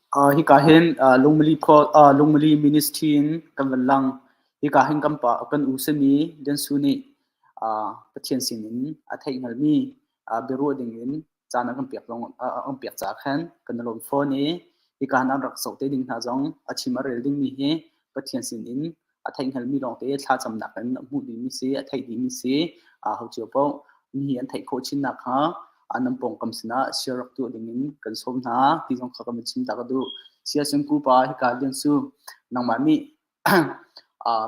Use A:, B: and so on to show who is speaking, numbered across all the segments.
A: Uh, hika hin uh, Lungmali khua uh, Lungmali Ministry in kan van lang. Hika hin kan pa kan u simi Lian Su nih uh, Pathian sin in a theih hngalmi uh, biaruah ding in caan a kan pek zong a kan pek caah khan kan i lawm fawn i hika hin an rak zoh te ding hna zong a chim a rel dingmi hi Pathian sin in a theih hngalmi lawngte thlacamnak in a hmuh dihmi si, a theih dihmi si, ho cio paoh mi an theih khawh chinnak kha nan pawngkam sinah share rak tuah dingin kan sawm hna ti zong kha kan van chim ta ka duh. Siasun pupa hika Lian Su nangmah nih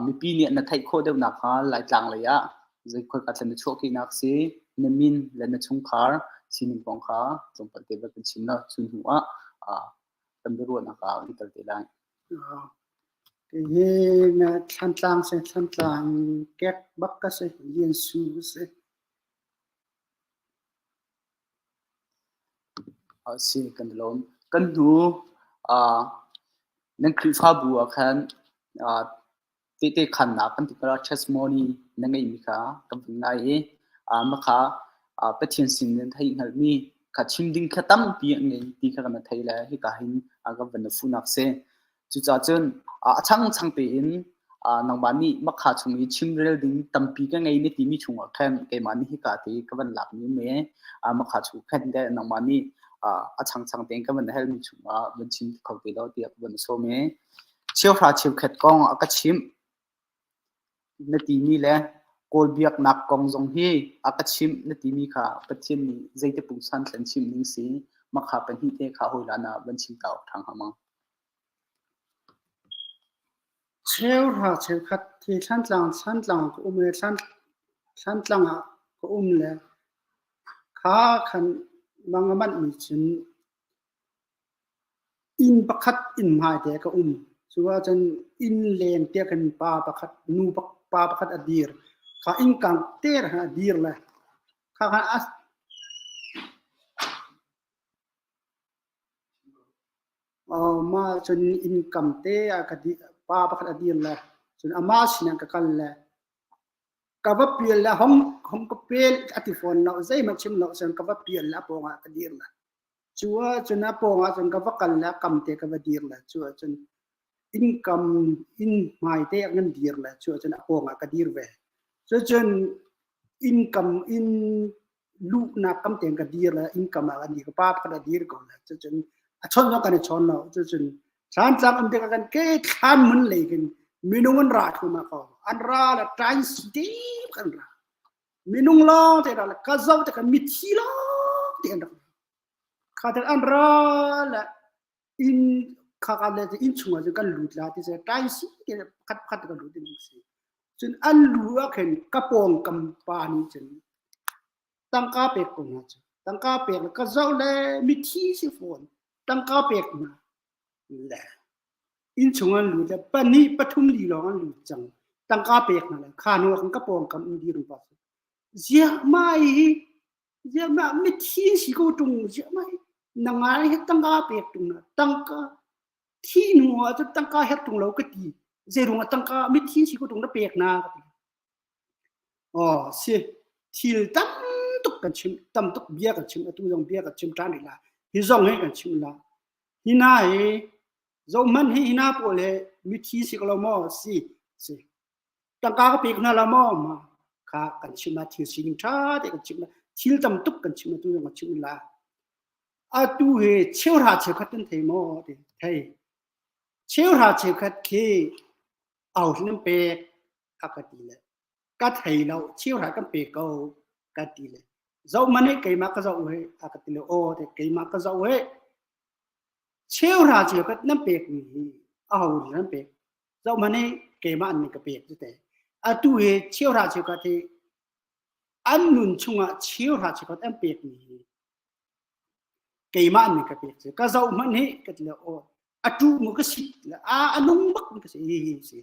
A: mipi nih na theih khawh deuhnak kha Laitlang lei ah zei khuaika thlen na chuahkehnak si, na min le na chungkhar sining kong kha tlawmpal te va kan chim la cu hnu ah kan biaruahnak ah kan kal te lai.
B: Hi na Thlantlang si Thlantlang kek bak ka si Lian Su si.
A: Si kan i lawm. Kan hnu uh, nan Khrihfabu ah khan uh, tehte khannak kan ti kala testimony na ngeihmi kha kan vun ngai i uh, makha uh, Pathian sin nan theih hngalhmi kha chim ding kha tampi an ngei ti kha kan thei le hika hin uh, kan van funak si. Cucaah cun a changchang tein nangmah nih makha chung i chimrel ding tampi ka ngei na timi chungah khan keimah nih hika te ka van lakmi um i makha chung khan deh nangmah nih a changchang tein ka van halmi chungah van chim kho te law tiah ka van sawm i cheuhra cheukhat kong a ka chimh. Na timi le Kawl biaknak kong zong hi a ka chimh na timi kha Pathian nih zeiti pungsan thlen chimh ning si makha pahnih te kha hawilan ah van chim ta awk ṭha hnga maw?
B: Cheuhra cheukhat hi Thlantlang Thlantlang ka um i Thlantlang ah ka um le kha khan mang a manhmi cun Inn pakhat inn hmaite ka um. Cu ahcun inn leng tiah khin pa pakhat nu pa pakhat a dir. Kha innkang te khan a dir le kha khan a mah cun inn kam te ah ka dir pa pakhat a dir le cun amah sinah ka kal le ka va pial le hong hong ka pel a ti fawn lo zeihmanh chim lo cun ka va pial le a pawng ah ka dir le Cu ahcun a pawng ahcun ka va kal le a kam te ka va dir le cu ahcun inn kam inn hmai te ah kan dir le cu ahcun a pawng ah ka dir ve. Cucun inn kam inn luhnak kam tein ka dir le inn kam ah kan dir ka pa pakhat a dir ko le cucun a chawnh zong kan i chawn lo cucun Thlantlang um tikah kan ke thlan mun lei khin minung an ra thluahmah ko an ra le ṭain si te kan ra minung lawng te ra le ka zoh tikah mithi lawng te an rak kha te an ra le inn kha ka le inn chungah cun kan lut la ti se tai si te pakhat pakhat kan lut ding si cun an lu ah khin ka pawng kam pa nih cun tangka pek ko hna cu tangka pek le ka zoh le mithi si fawn tangka pek hna le inn chung an lut le pahnih pathum li lawng an lut cang tangka pek hna le kha hnu ah khan ka pawngkam in dir pa ziah mai hi ziah ma mithi si ko tung ziah mai na ngai hi tangka pek tung na tangka thi hnu ah cu tangka her tung lo ka ti zeirung ah tangka mithi si ko tung na pek na ka ti Oh, si thil tam tuk kan chim tam tuk bia kan chim atu zong bia kan chim ṭhan rih la hi zong hi kan chim la hi na hi zohhmanh hi hi na pawl hi mithi si ko lo maw si si tangka ka pek hna la maw ma kha kan chim la thil sining ṭha te kan chim la thil tam tuk kan chim atu zong kan chim la atu hi cheuhra cheukhat kan thei maw ti thei cheuhra cheukhat khi au hin pek a ka ti le ka thei lo cheuhra kan pe ko ka ti le zoh man hi keimah ka zoh he a ka ti le aw te keimah ka zoh he Cheuhra cheukhat nan pekmi hi aho nih nan pek? Zohhmanh hi keimah nih ka pek cu te. Atu hi cheuhra cheukhat hi an nun chungah cheuhra cheukhat an pekmi hi keimah nih ka pek cu. Ka zohhmanh hi ka ti le aw a tu mu ka si a a nung bak ka si hi hi si.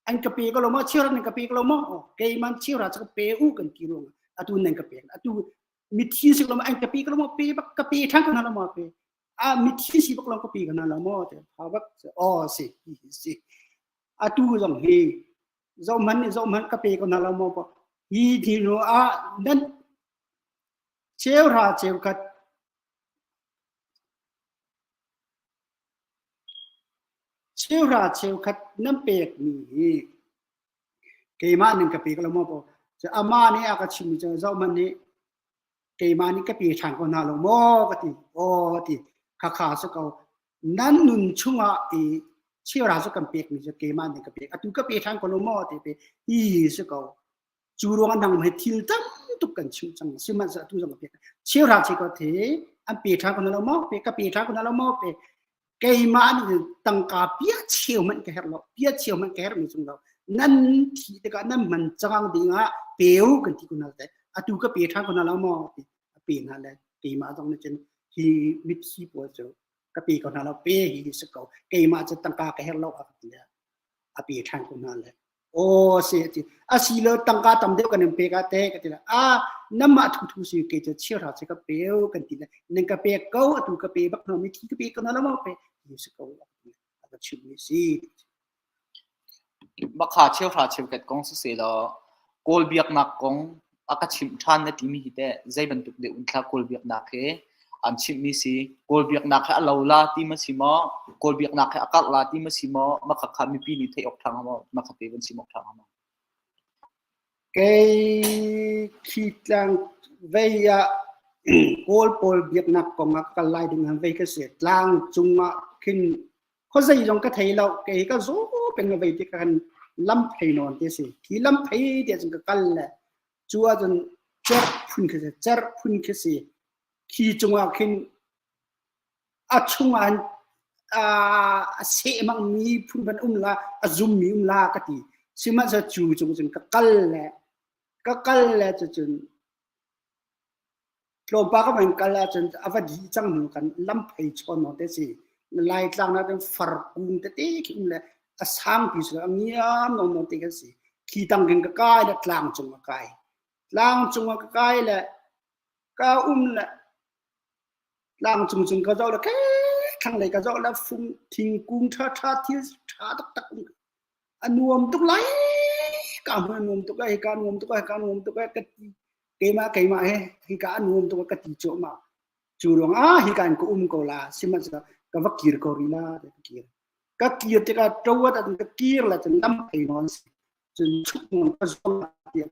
B: An ka pe ko lo maw cheuhra nan ka pe ko lo maw? Keimah cheuhra cu ka pe u kan ti ruangah atu nan ka pek. Atu mithi si lo maw an ka pe ko lo maw pe bak ka pe ṭhan ko hna lo maw pe. A mithi si bak lo ka pi ka na lo maw te tha bak aw si si atu zong hi zohman nih zohman ka pe ko na lo maw hi thi nu ah nan cheuhra cheukhat. Cheuhra cheukhat nan pekmi hi keimah ning ka pe ko lo maw po. Amah nih a ka chimmi cu zohhmanh nih keimah nih ka pe ṭhan ko hna lo maw ka ti. Aw ti khakha si ko. Nan nun chungah i cheuhra cu kan pekmi cu keimah nih ka pek. Atu ka pe ṭhan ko lo maw ti pe hi si ko. Cu ruangah nang he thil tam tuk kan chimh cang. Sihmanhsehlaw atu zong ka pek. Cheuhra cheukhat hi an pe ṭhan ko hna lo maw? Pe ka pe ṭhan ko hna lo maw? Pe keimah nih tangka pia cheu hmanh ka herh lo. Pia cheu hmanh ka herhmi chung lo. Nan thih tikah nan man cang ding ah peu kan ti ko hna te. Atu ka pe ṭhan ko hna lo maw? Ti a pe hna le keimah zong nih cun hi mithi pawl cu ka pe ko hna lo. Pe hi si ko. Keimah cu tangka ka herh lo a ka ti le a pe ṭhan ko hna le aw si a ti a si lo tangka tam deuh kan in pek ah teh ka ti la a namah thu thu si ke cu chira che ka peu kan ti le nan ka pek ko atu ka pe bak no mi thi ka pe ko na lo pe ti si ko a ka chim mi si.
A: Makha cheuhra cheukhat kong siseh law Kawl biaknak kong a ka chimh ṭhan na timi hi teh zei bantuk deuh in thla Kawl biaknak he an chimhmi si? Kawl biaknak he a lo la ti ma si maw? Kawl biaknak he a karh la ti ma si maw? Makha kha mipi nih theih awk ṭha hnga maw? Makha te van chim awk ṭha hnga maw?
B: Kei khi tlang vei ah Kawl pawl biaknak kong ah kal lai ding han vei ka si. Tlang cung ah khin khuazei zong ka thei lo. Kei ka zaw peng vei ti ka kan lam phei nawn te si. Khi lam phei te cun ka kal le cu ahcun cerh phun khi si. Cerh phun khi si. Khi cungah khin a chungah hin a sehmangmi phun van um la, a zummi um la ka ti. Sihmanhsehlaw cu cung cun ka kal le ka kal le cucun tlawmpal ka van kal ahcun a va dih cang hnu kan lam phei chawn nawn te si. Laitlang ah cun far kung tete khi um le a sangpi si lo, a ngiam nawn nawn te kan si. Khi tang khin ka kai le tlang cung ka kai. Tlang cung ah ka kai le ka um le tlang cung cung ka zoh le ke thlanglei ka zoh le fung thingkung ṭha ṭha thil ṭha taktak um a nuam tuk lai ka hmun a nuam tuk lai hika nuam tuk lai hika nuam tuk lai ka ti keimah keimah he hika a nuam tuk ka ti cuahmah cu ruang ah hika in ka um ko la sihmanhsehlaw ka va kir ko rih la ka kir ka kir tikah ṭawat ah ka kir la cun lam phei nawn si cun chuk nawn ka zuam tiah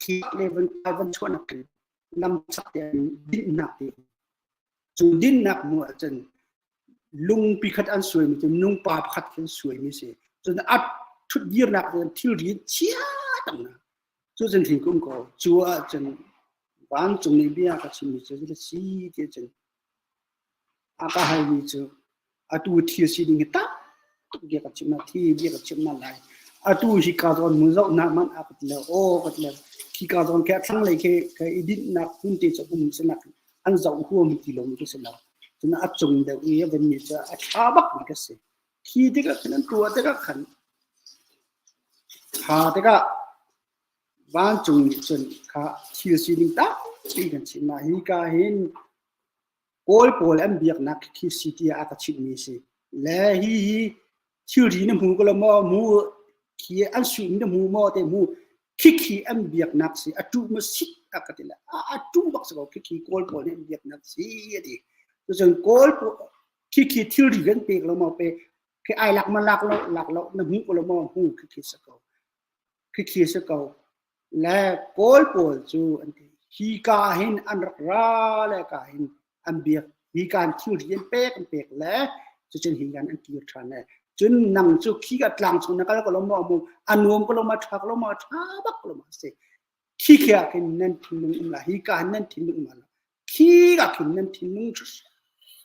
B: khi le van kai van chuahnak lam chak te dinhnak te cu dinhnak mu ahcun lungpi khat an suaimi cu nungpa pakhat khi an suaimi si cun a thut dirnak cu thilri chia tam na cu cun thing kum ko cu ahcun vancung nih bia ka chimmi cu si ti cun A ka halmi cu atu thil sining hi tam tuk bia ka chimh hna, thi bia ka chimh hna lai. Atu hi ka zawn hmun zoh hna hmanh a ka ti lo. Aw ka ti lo. Khi ka zawn khi a thlanglei khi ka i dinhnak hmun te cu um sinak an zoh huam ti lomi ka si lo. Cun a cung deuh i a vanmi cu a ṭha bakmi ka si. Khi tikah khin an tuah tikah khan ṭha tikah vancung nih cun kha thil sining tampi kan chimh hna. Hi ka hin Kawl pawl an biaknak khi si tiah a ka chimhmi si. Le hi hi thilri na hmu ko lo maw? Mu khi an suhmi na hmu maw? Te mu khikhi an biaknak si. A tuh ma sit a ka ti le a tuh bak si ko khikhi Kawl pawl nih an biaknak si a ti. Cucun Kawl pawl khikhi thilri kan pek lo maw? Pe khi ai lak ma lak lo lak lo na hmu ko lo maw? Hmu khikhi si ko. Khikhi si ko. Le Kawl pawl cu an ti hi ka hin an rak ra le ka hin an biak hi kan thilri an pek an pek le cucun hi kan an kir ṭhan le cun nang cu khi ka tlang chung na kal ko lo maw mu a nuam ko lo ma ṭha ko lo ma ṭha bak ko lo ma si khi khi ah khin nan thinlung um la hi ka hin nan thinlung um la khi ka khin nan thinlung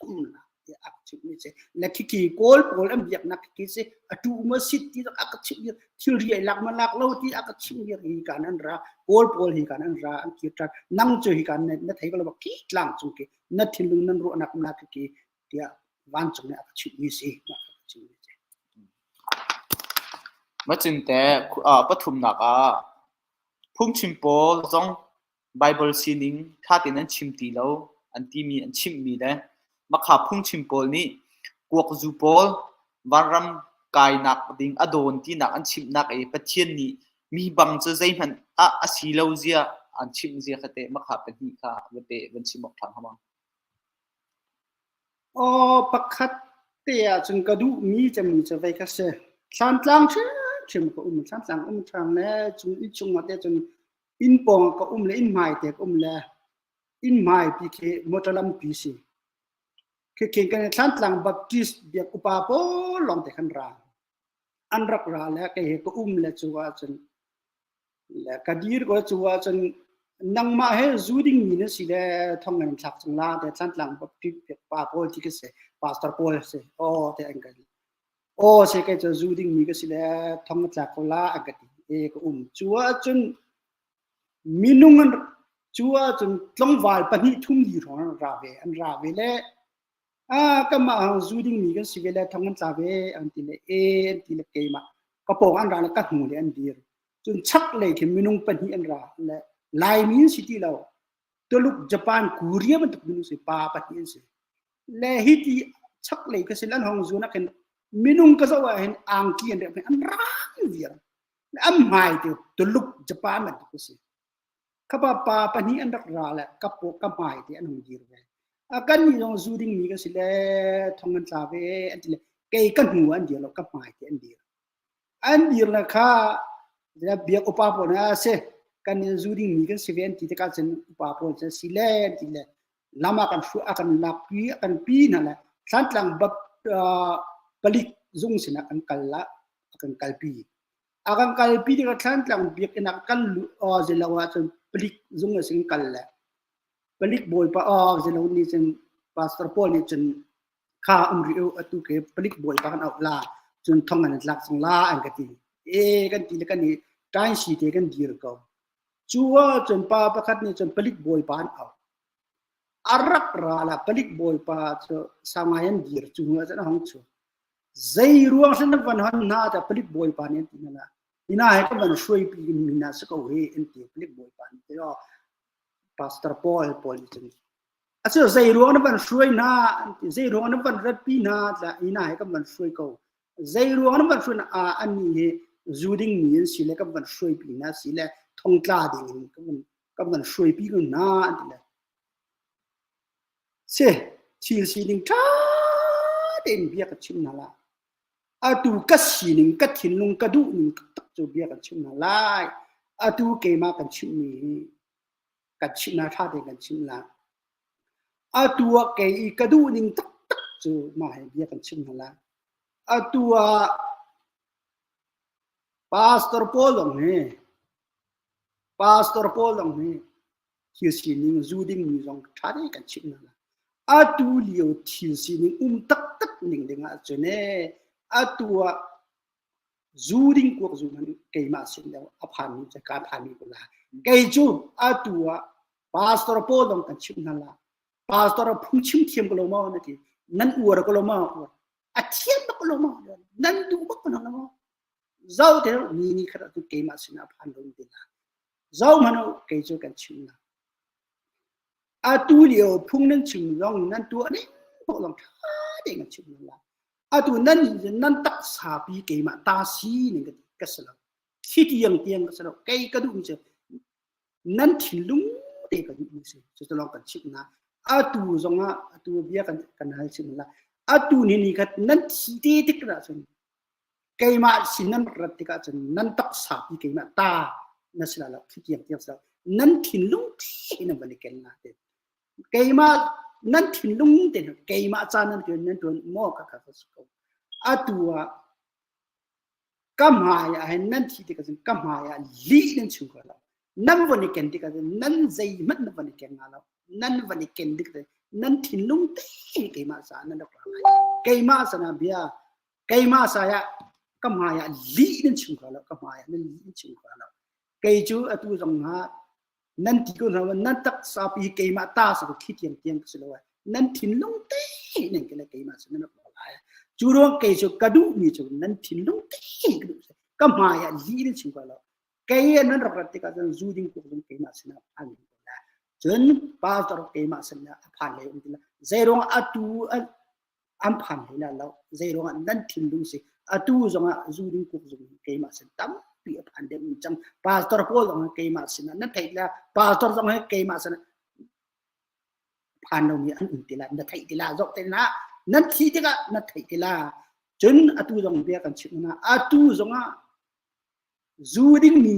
B: um la tiah a ka chimhmi si. Le khikhi Kawl pawl an biaknak khikhi si a tu ma sit ti a ka chimh mi thilri ai lak ma lak lo ti a ka chimh mi hi kan an ra Kawl pawl hi kan an ra an kir ṭhan nang cu hi kan na thei ko lo khi tlang cung khi na thinlung nan ruahnak na khikhi tiah vancung nih a ka chimh mi si ma ka chimh mi si.
A: Macin te pathumnak ah phungchim pawl zong Baibal sining ṭha tein an chim ti lo an timi an chimhmi le makha phungchim pawl nih kuakzu pawl vanram kainak ding a dawn tinak an chimhnak i Pathian nih mi bang cu zeihmanh ah a si lo zia an chimh zia kha teh makha pahnih kha va te van chim awk ṭha hnga ma?
B: Aw pakhat. Te ahcun ka duhmi cemmi cu vei kha si. Thlantlang hrimhrim ka um. Thlantlang um ṭhang le cung inn chungah te cun inn pawng ka um le inn hmai te ka um le inn hmai pi khi motor lampi si. Khi kan Thlantlang Baptist biak upa pawl lawng te khan ra. An rak ra le kei he ka um le cu ahcun Le ka dir ko cu ahcun nangmah he zu ding mi na si le thong nan thlak cang la te Thantlang pa pawl ti ka si pastor pawl si aw te an ka ti aw se kai cu zu ding mi ka si le thong na tlak ko la an ka ti e ka um cu ahcun minung an cu ahcun tlangval pahnih thum li hrawng an ra ve an ra ve le ah kanmah hang zu ding mi kan si ve le thong an tla ve an ti le e an ti le keimah ka pawng an ra le ka hnu le an dir cun chaklei khi minung pahnih an ra le Laimi an si ti lo Tuluk Japan Korea bantuk minung si pa pahnih an si le hi ti chaklei ka sin an hong zun ah khin minung ka zoh ah hin angki an rep an rang viar an hmai ti Tuluk Japan bantuk si Khapa pa pahnih an rak ra le ka paw ka hmai te an hung dir ve. A kan nih zong zu ding mi kan si le thong an tla ve an ti le kei ka hnu an dir lo ka hmai te an dir. An dir le kha biak upa pawl nih a si kan nih zu ding mi kan si ve an ti tikah cun upa pawl cu si le an ti le lam ah kan hru a kan lakpi a kan pi hna le Thlantlang bap palik zung sinah kan kal la a kan kalpi. A kan kalpi tikah Thlantlang biakinn ah kan luh aw zilo ahcun palik zung a sing kal le palik bawipa aw zilo nih cun pastor pawl nih cun kha um rih u atu ke palik bawipa kan auh la cun thong an tlak cang la an ka ti. E kan ti le kan i ṭainsi te kan dir ko. Cu ahcun pa pakhat nih cun palik bawipa an auh. A rak ra la palik bawipa cu sangai an dir cu hnu ah cun a hung chuak. Zei ruang hran na van hon hna tiah palik bawipa nih an ti hna. Hina he kan van hruaipi mi hna si ko hi an ti palik bawipa nih ti Pastor Paul pawl nih cun acu zei ruang na van hruai hna an ti zei ruang na van ratpi hna tiah hina he kan van hruai ko zei ruang na van hruai hna ah annih hi zu ding mi an si le kan van hruaipi hna si le thongtla ding in kan van kan van hruaipi ko hna an ti le Si, thil sining ṭha tein bia ka chim hna lai. Atu ka sining, ka thinlung, ka duhning taktak cu bia kan chim hna lai. Atu keimah kan chimmi hi kan chimh hna ṭha tein kan chim lai. Atu ah kei i ka duhning taktak cu mah hi bia kan chim hna lai. Atu ah pastor pawl zong hi pastor pawl zong hi thil sining zu dingmi zong ṭha tein kan chimh hna lai. Atu lio thil sining um taktak ning ding ahcun ee atu ah zu ding kuak zu hmanh keimah sin deuh a phanmi cu ka phanmi ko la. Kei cu atu ah pastor pawl zong kan chimh hna la. Pastor phungchim thiam ko lo maw na ti. Nan uar ko lo maw? A thiam bak ko lo maw? Nan duh bak ko lo maw? Zau te ni ni khat tu keimah sin a phan lo ti la. Zohhmanh u, kei cu kan chim lai. Atu lio phung nan chim zong nan tuah ning paoh zong ṭha tein kan chim lai. Atu nan nan taksa pi keimah ta si ning ka ti ka si lo. Khi tiang tiang ka si lo. Kei ka duhmi cu nan thinlung te ka duhmi si. Cucu lawng kan chimh hna. Atu zongah atu bia kan kan hal chim la. Atu ni ni khat nan thi te tik ah cun keimah sin nan rat tikah cun nan taksa pi keimah ta na si lo khi tiang tiang si lo nan thinlung te nan van i ken na te keimah nan thinlung te keimah ca nan tuan nan tuan maw ka ka ka ko atu ah ka hmai ah hin nan thi tikah cun ka hmai ah lih nan chung ko lo nan van i ken tikah cun nan zeihmanh nan van i ken nga lo nan van i ken tik nan thinlung te keimah ca nan rak ra lai keimah sana bia keimah saya ka hmai ah lih nan chim kho lo ka hmai ah nan lih nan chim kho lo kei cu atu zong ha nan ti ko hna nan taksa pi keimah ta sa ko khi tiang tiang ka si lo nan thinlung te nan ke le keimah sa nan rak lai cu ruang kei cu ka duh mi cu nan thinlung te ka duh ka hmai ah lih nan chim ko lo kei nan rak rat tikah cun zu ding kuk zong keimah sinah phan ding ko la cun pastor keimah sinah a phan lei um ti la zeiruang atu an phan hlei la lo zeiruang ah nan thinlung si atu zongah zu ding kuk zong keimah sin tampi a phan deuh mi cang pastor pawl zong keimah sinah nan theih la pastor zong he keimah sinah phan lomi an um ti la na theih ti la zoh te na. Nan thi tikah na theih te la. Cun atu zong bia kan chimh hna. Atu zongah zu dingmi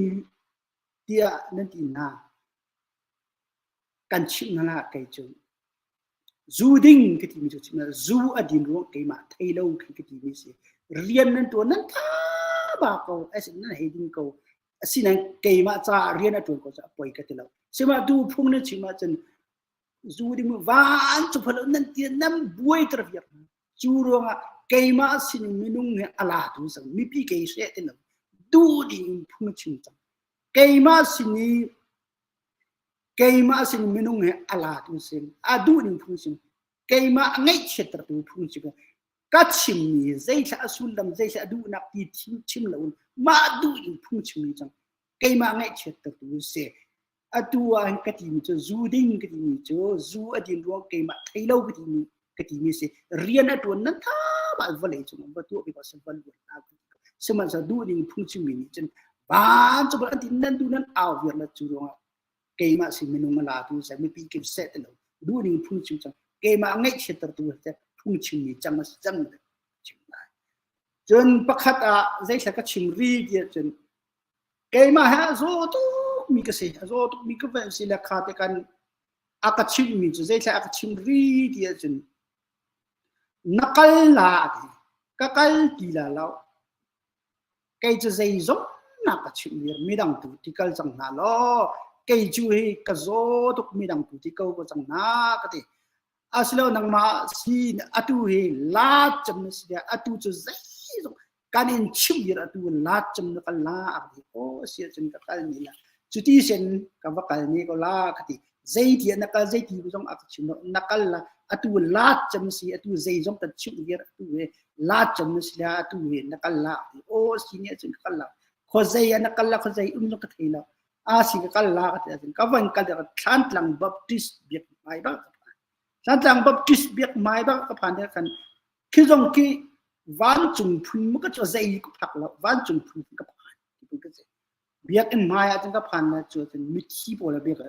B: tiah nan ti hna. Kan chimh hna la kei cu. Zu ding ka timi cu chim zu a din ruang keimah thei lo khi ka timi si. Rian nan tuan nan tha ba ko as nan hei ding ko. Asinain keimah caah rian a tuan ko cu a poi ka ti lo. Sihmah tu phung nan chim ahcun zu ding van cu phalo nan ti nan buai ter viar. Cu ruangah keimah sin minung he a la tu sang mipi kei she ti lo. Du ding phung chim cang. Keimah sin i keimah sin minung he a la tu sin a duh ning phung sim keimah a ngaihchiattertu phung sim ka chimmi zeithla a sullam zeithla a duhnak ti chim chim lo in mah duh in phung chimmi cang keimah ngaihchiattertu si atu ah hin ka timi cu zu ding ka timi cu zu a din ruang keimah thei lo ka timi ka timi si rian a tuan nan tha ma vawlei cung va tuah bi ko se van luan na sihmanhsehlaw duh ning phung chimmi nih cun van cu an ti nan duh nan au viar la cu ruangah keimah si minung a la tu se mipi kim seh ti lo duh ning phung chim cang keimah ngaihchiattertu te phung chimmi cang a si cang chim lai cun pakhat ah zeithla ka chim ri ti cun keimah he a zaw tuk mi ka si a zaw tuk mi ka van si le kha te kan a ka chimmi cu zeithla a ka chim ri ti ahcun na kal la a ti ka kal ti la lo kei cu zeizong na ka chimh vir midang tu ti kal cang hna law kei cu hi ka zaw tuk midang tu ti ko ko cang hna ka ti asilo nangmah si atu hi la cem na si atu cu zeizong kan in chimh dir atu lat cem na kal la a ti o si cun ka kal ni la cuti sen ka va kal ni ko la ka ti zeiti na kal zeiti zong a ka chim lo na kal la atu lat cem si atu zei zong kan chimh dir atu he lat cem na si la atu he na kal la ti o si ni cun ka kal la kho zei na kal la kho zei um zong ka thei lo a si ka kal la ka ti cun ka van kal Thlantlang Baptist biak mai ba Thlantlang Baptist biak mai ba ka phan kan Khi zong khi vancung phun mu ka cu zei ka phak lo vancung phun ka phan ti ka si. Biakinn hmai ah cun ka phan na cu cun mithi pawl a biak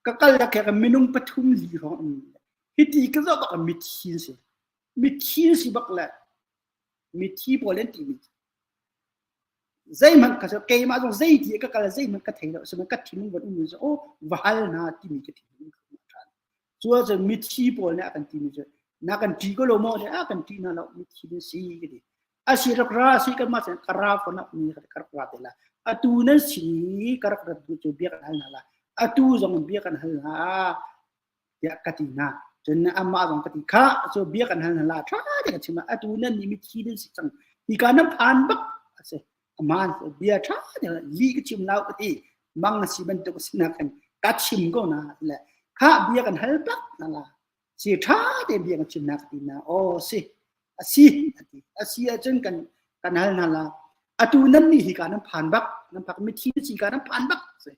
B: ka kal la khe ka minung pathum li hrawng um hiti ka zoh bak mithi si mithi si bak le mithi pawl an ti mi zeihmanh ka keimah zong zei ti ka kal zeihmanh ka thei lo sihmanhsehlaw ka thinlung van um mi oh va hal hna timi ka thinlung ṭhan cu ahcun mithi pawl nih a kan timi cu na kan ṭi ko lo maw a kan ṭi hna lo mithi na si ka ti a si rak ra si kan mah ka ra fon ah mi ka rak ra te la atu nan si ka rak rat bu cu bia kan hal hna la atu zong bia kan hal hna tiah ka ti hna cun amah zong ka ti kha cu bia kan hal hna la ṭha te ka chim atu nan nih mithi nan si cang hi ka nan phan bak a si aman bia ṭha te li ka chim lau ka ti mang a si bantuk a si na khan ka chim ko na le kha bia kan hal bak na la si ṭha te bia kan chim na ka ti na aw si a si a ti a si ahcun kan kan hal hna la atu nan nih hi ka nan phan bak nan phak mithi si ka nan phan bak si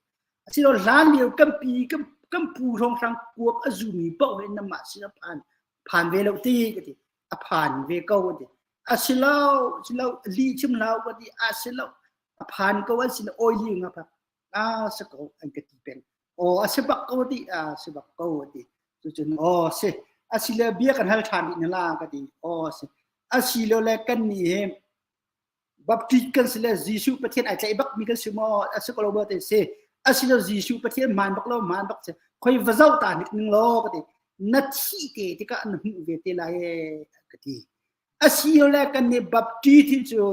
B: asilo hlan lio kan pi kan kan pu hrawng hrang kuak a zumi paoh he namah sin a phan phan ve lo ti ka ti a phan ve ko ka ti asilo silo li chim hlau ka ti asilo a phan ko an sin oili nga pha a si ko an ka ti peng o a si bak ko ti a si bak ko ti cucun o si asile bia kan hal ṭhan dih na la ka ti o si asilo le kan ni he Baptist kan si le Jesuh Pathian ai tlaih bak mi kan si maw a si ko lo maw te si asilo Jesuh Pathian hmaan bak lo hmaan bak si khoi va zoh ta nik ning law ka ti na thi te tikah na hmuh ve te lai e ka ti asilo le kan nih Baptist hi cu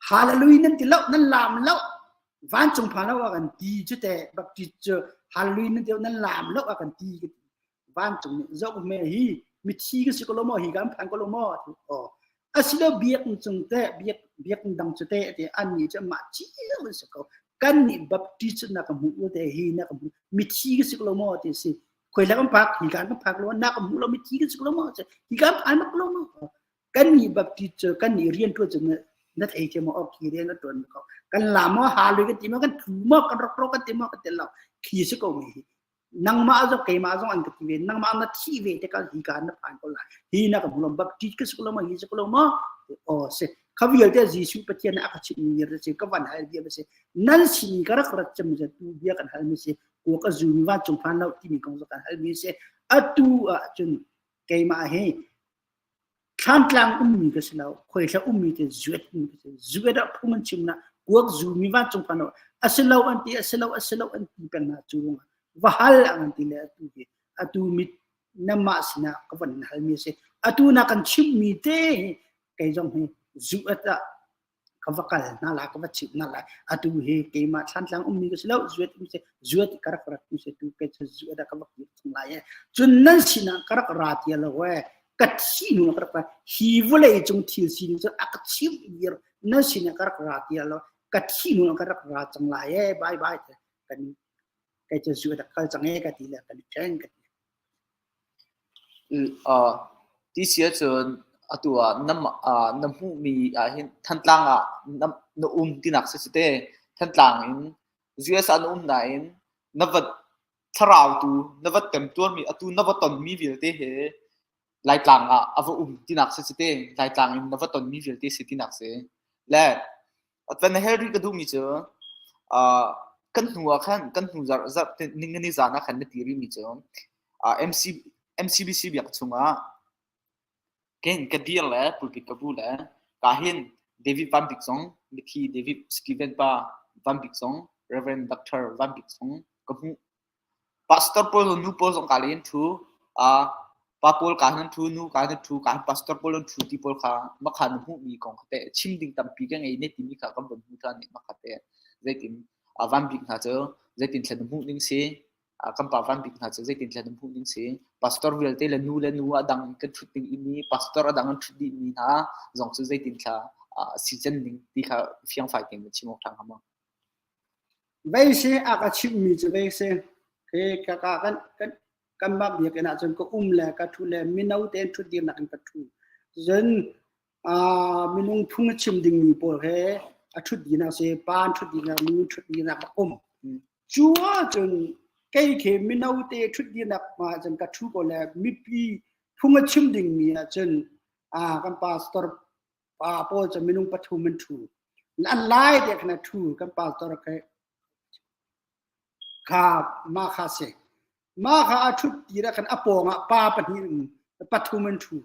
B: Hallelujah nan ti lo nan lam lo vancung phan lo a kan ti cu te Baptist cu Hallelujah nan ti lo nan lam lo a kan ti ka ti vancung nih zoh me hi mithi ka si ko lo maw hi kan phan ko lo maw ti aw asilo biak cung te biak biak dang cu te te an ni cu mah cio an si ko kan nih baptist na ka hmu te hi na ka hmu mithi ka si ko lo maw ti si khoi la kan phak hi kan kan phak lo na ka hmu lo mithi ka si ko lo maw hi kan phan mak lo maw kan nih baptist cu kan nih rian tuan cu na thei thiam maw khi rian kan tuan ko kan la maw ha lui kan ti maw kan thu maw kan rok rok kan ti maw kan ti lo khi si ko mi hi nangmah zong keimah zong an ka ti ve nangmah na thi ve te ka hi ka na phan ko lai hi na ka hmu baptist ka si ko lo ma hi si ko lo ma o si kha vialte Jesuh Pathian a ka chimh mi ri si ka van hal bia si nan sin ka rak rat cem je tu bia kan hal mi si ko ka zu mi van cung phan lo ti mi kong kan hal mi si atu ah cun keimah hi. Thlantlang ummi ka si lo, khuaithla ummi te zuet mi ka si. Zuet ah phung an chim na kuak zu mi vancung phan a si lo an ti, a si lo, a si lo an ti peng na cu ruangah va hal ang an ti le atu hi atu mit namah sinah ka van in halmi a si. Atu na kan chimmi te hi kei zong hi zuet ah ka va kal hna la ka va chimh hna lai atu hi keimah thlantlang ummi ka si lo zuet um si zuet ka rak rat mi si tu ke cu zuet ah ka va kir chung lai e cun nan sinah ka rak ra ti lo e ka thi hnu ka rak ra hi vawlei cung thil sining cu a ka chimh vir nan sinah ka rak ra ti lo ka thi hnu ka rak ra cang lai e bye bye te kan kai cu zuet ah kal cang e ka ti le kan i ṭhen ka ti.
A: Ti si ahcun atu ah na hmuhmi ahhin Thantlang ah na um tinak si te. Thantlang in US ah na um nain na va thlarau tu na va temtuarmi atu na va tonmi vialte he Laitlang ah a va um tinak si te. Laitlang in na va tonmi vialte si tinak si. Le van hel rih ka duhmi cu kan hnu ah khan kan hnu zarh zarh ningani zan ah khan na ti rihmi cu MC, MCBC biak chungah ken ka dir le pulpit ka bu le ka hin David Van Bik zong mithi David Steven pa Van Bik zong Reverend Dr. Van Bik zong ka hmuh Pastor pawl nu pawl zong ka len thu pa pawl ka hin thu nu ka hin thu ka hin pastor pawl an thu ti pawl kha makha na hmuh mi kong kha te chim ding tampi ka ngei ne timi kha kan von hmu than ni makha te zeitin van bik hna cu zeitin thlen na hmuh ning si kan pa van bik hna cu zeitin thlen na hmuh ning si pastor vialte le nu le nu a dang kan thut ding mi pastor a dang an thut dih mi hna zong cu zeitin thla si cen ning ti kha fiangfai tein chim awk ṭha hnga maw?
B: Vei si a ka chimhmi cu vei si. Khi ka ka kan kan kanmah biakinn ah cun ka um le ka ṭhu le mino tein ṭhutdirnak in ka ṭhu. Cun minung phung a chim dingmi pawl he a ṭhut dinak si, pa an ṭhut dinak, nu ṭhut dinak a um. Cu ahcun kei khi mino te ṭhut dinak ah cun ka ṭhu ko le mipi phung a chim dingmi ahcun kan pastor pa pawl cu minung pathum an ṭhu. An lai te khan a ṭhu kan pastor khe kha mah kha si. Mah kha a ṭhut ti ah khan a pawng ah pa pahnih pathum an ṭhu.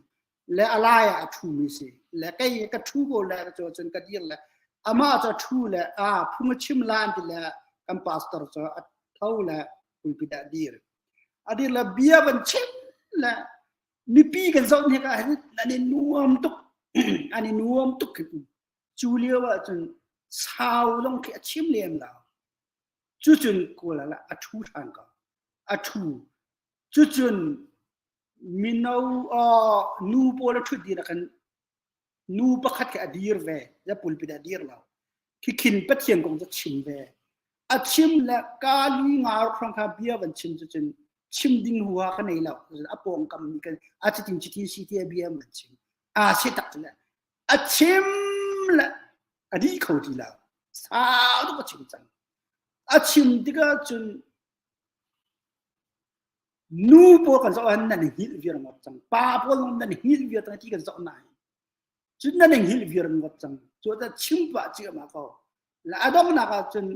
B: Le a lai ah a ṭhumi si. Le kei ka ṭhu ko le cu cun ka dir le amah cu a ṭhu le a phung a chim lan ti le kan pastor cu a tho le pulpit ah dir. A dir le bia van chim le mipi kan zoh hnek ah hin an i nuam tuk an i nuam tuk cu lio ah cun sau lawng khi a chim lem lo cucun kawl ah a ṭhu ṭhan ko a ṭhu cucun mino nu pawl a ṭhut dir ah khan nu pakhat khi a dir ve ya pulpit a dir lo khi khin pathian kong cu chim ve a chim le kali ngar khrong kha bia van chim cu cun chim ding huha ka nei lo a pawngkam mi kan a chitin chitin si ti a bia van chim a si tak le a chim le a di kho ti lo sau tuk a chim cang a chim tikah cun Nu pawl kan zoh ah nan hngilh viar ngawt cang. Pa pawl zong nan hngilh viar cang ti kan zoh nain. Cun nan hngilh viar ngawt cang. Cu ta chim pah ciahmah ko. La a donghnak ah cun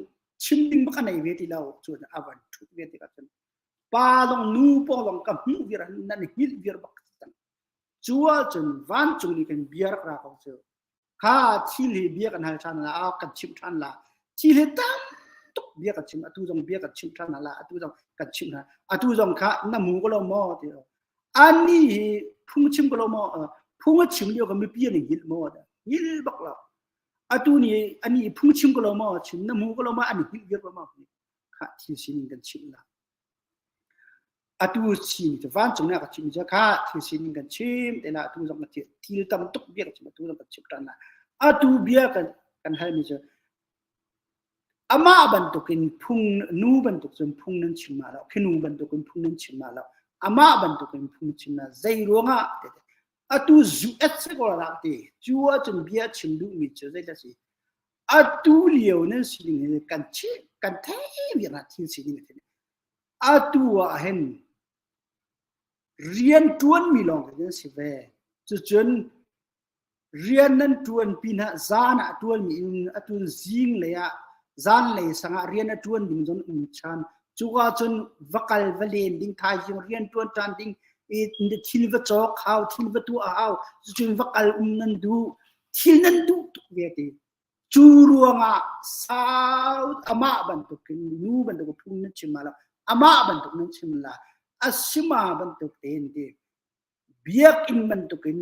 B: chim ding bak a nei ve ti lo. Cu a van ṭhut ve tikah cun pa zong nu pawl zong ka hmuh viar nan hngilh viar bak cang. Cu ahcun vancung nih kan bia rak ra ko cu. Kha thil hi bia kan hal ṭhan la, a kan chimh ṭhan la. Thil hi tam tuk bia kan chim, atu zong bia kan chimh ṭhan la, atu zong kan chimh hna. Atu zong kha na mu ko lo maw ti. Ani hi phung chim ko lo maw? Phung a chim lio ka mipi an hngilh maw? Hngilh bak lo. Atu ni ani phung chim ko lo maw? Chim na mu ko lo maw? An hngilh viar lo maw? Kha thil sining kan chimh la. Atu chim cu vancung nih a ka chimmi cu kha thil sining kan chim te la atu zong ka thil tam tuk bia ka chim atu zong kan chim ṭhan la atu bia kan kan halmi cu amah bantukin phung nu bantuk cun phung nan chim ma lo khi nu bantukin phung nan chim ma lo amah bantukin phung chim na zei ruangah atu zu et se ko la ti cu ahcun bia chim duhmi cu zei si atu lio nan sining hi kan chi kan thei viar na thil sining a Atu ah hin rian ṭuanmi lawng kan si ve. Cucun rian nan ṭuan pinah zan ah ṭuanmi in atu zinglei ah zanlei sangah rian a ṭuan ding zong um ṭhan. Cuka cun va kal va len ding thaizing rian ṭuan ṭhan ding. Thil va cawk hau, thil va tuah hau, cucun va kal um nan duh, thil nan duh tuk ve ti. Cu ruangah sau amah bantukin nu bantuk phung nan chim lo, amah bantuk nan chim la, asima bantuk tein ti. Biakinn bantukin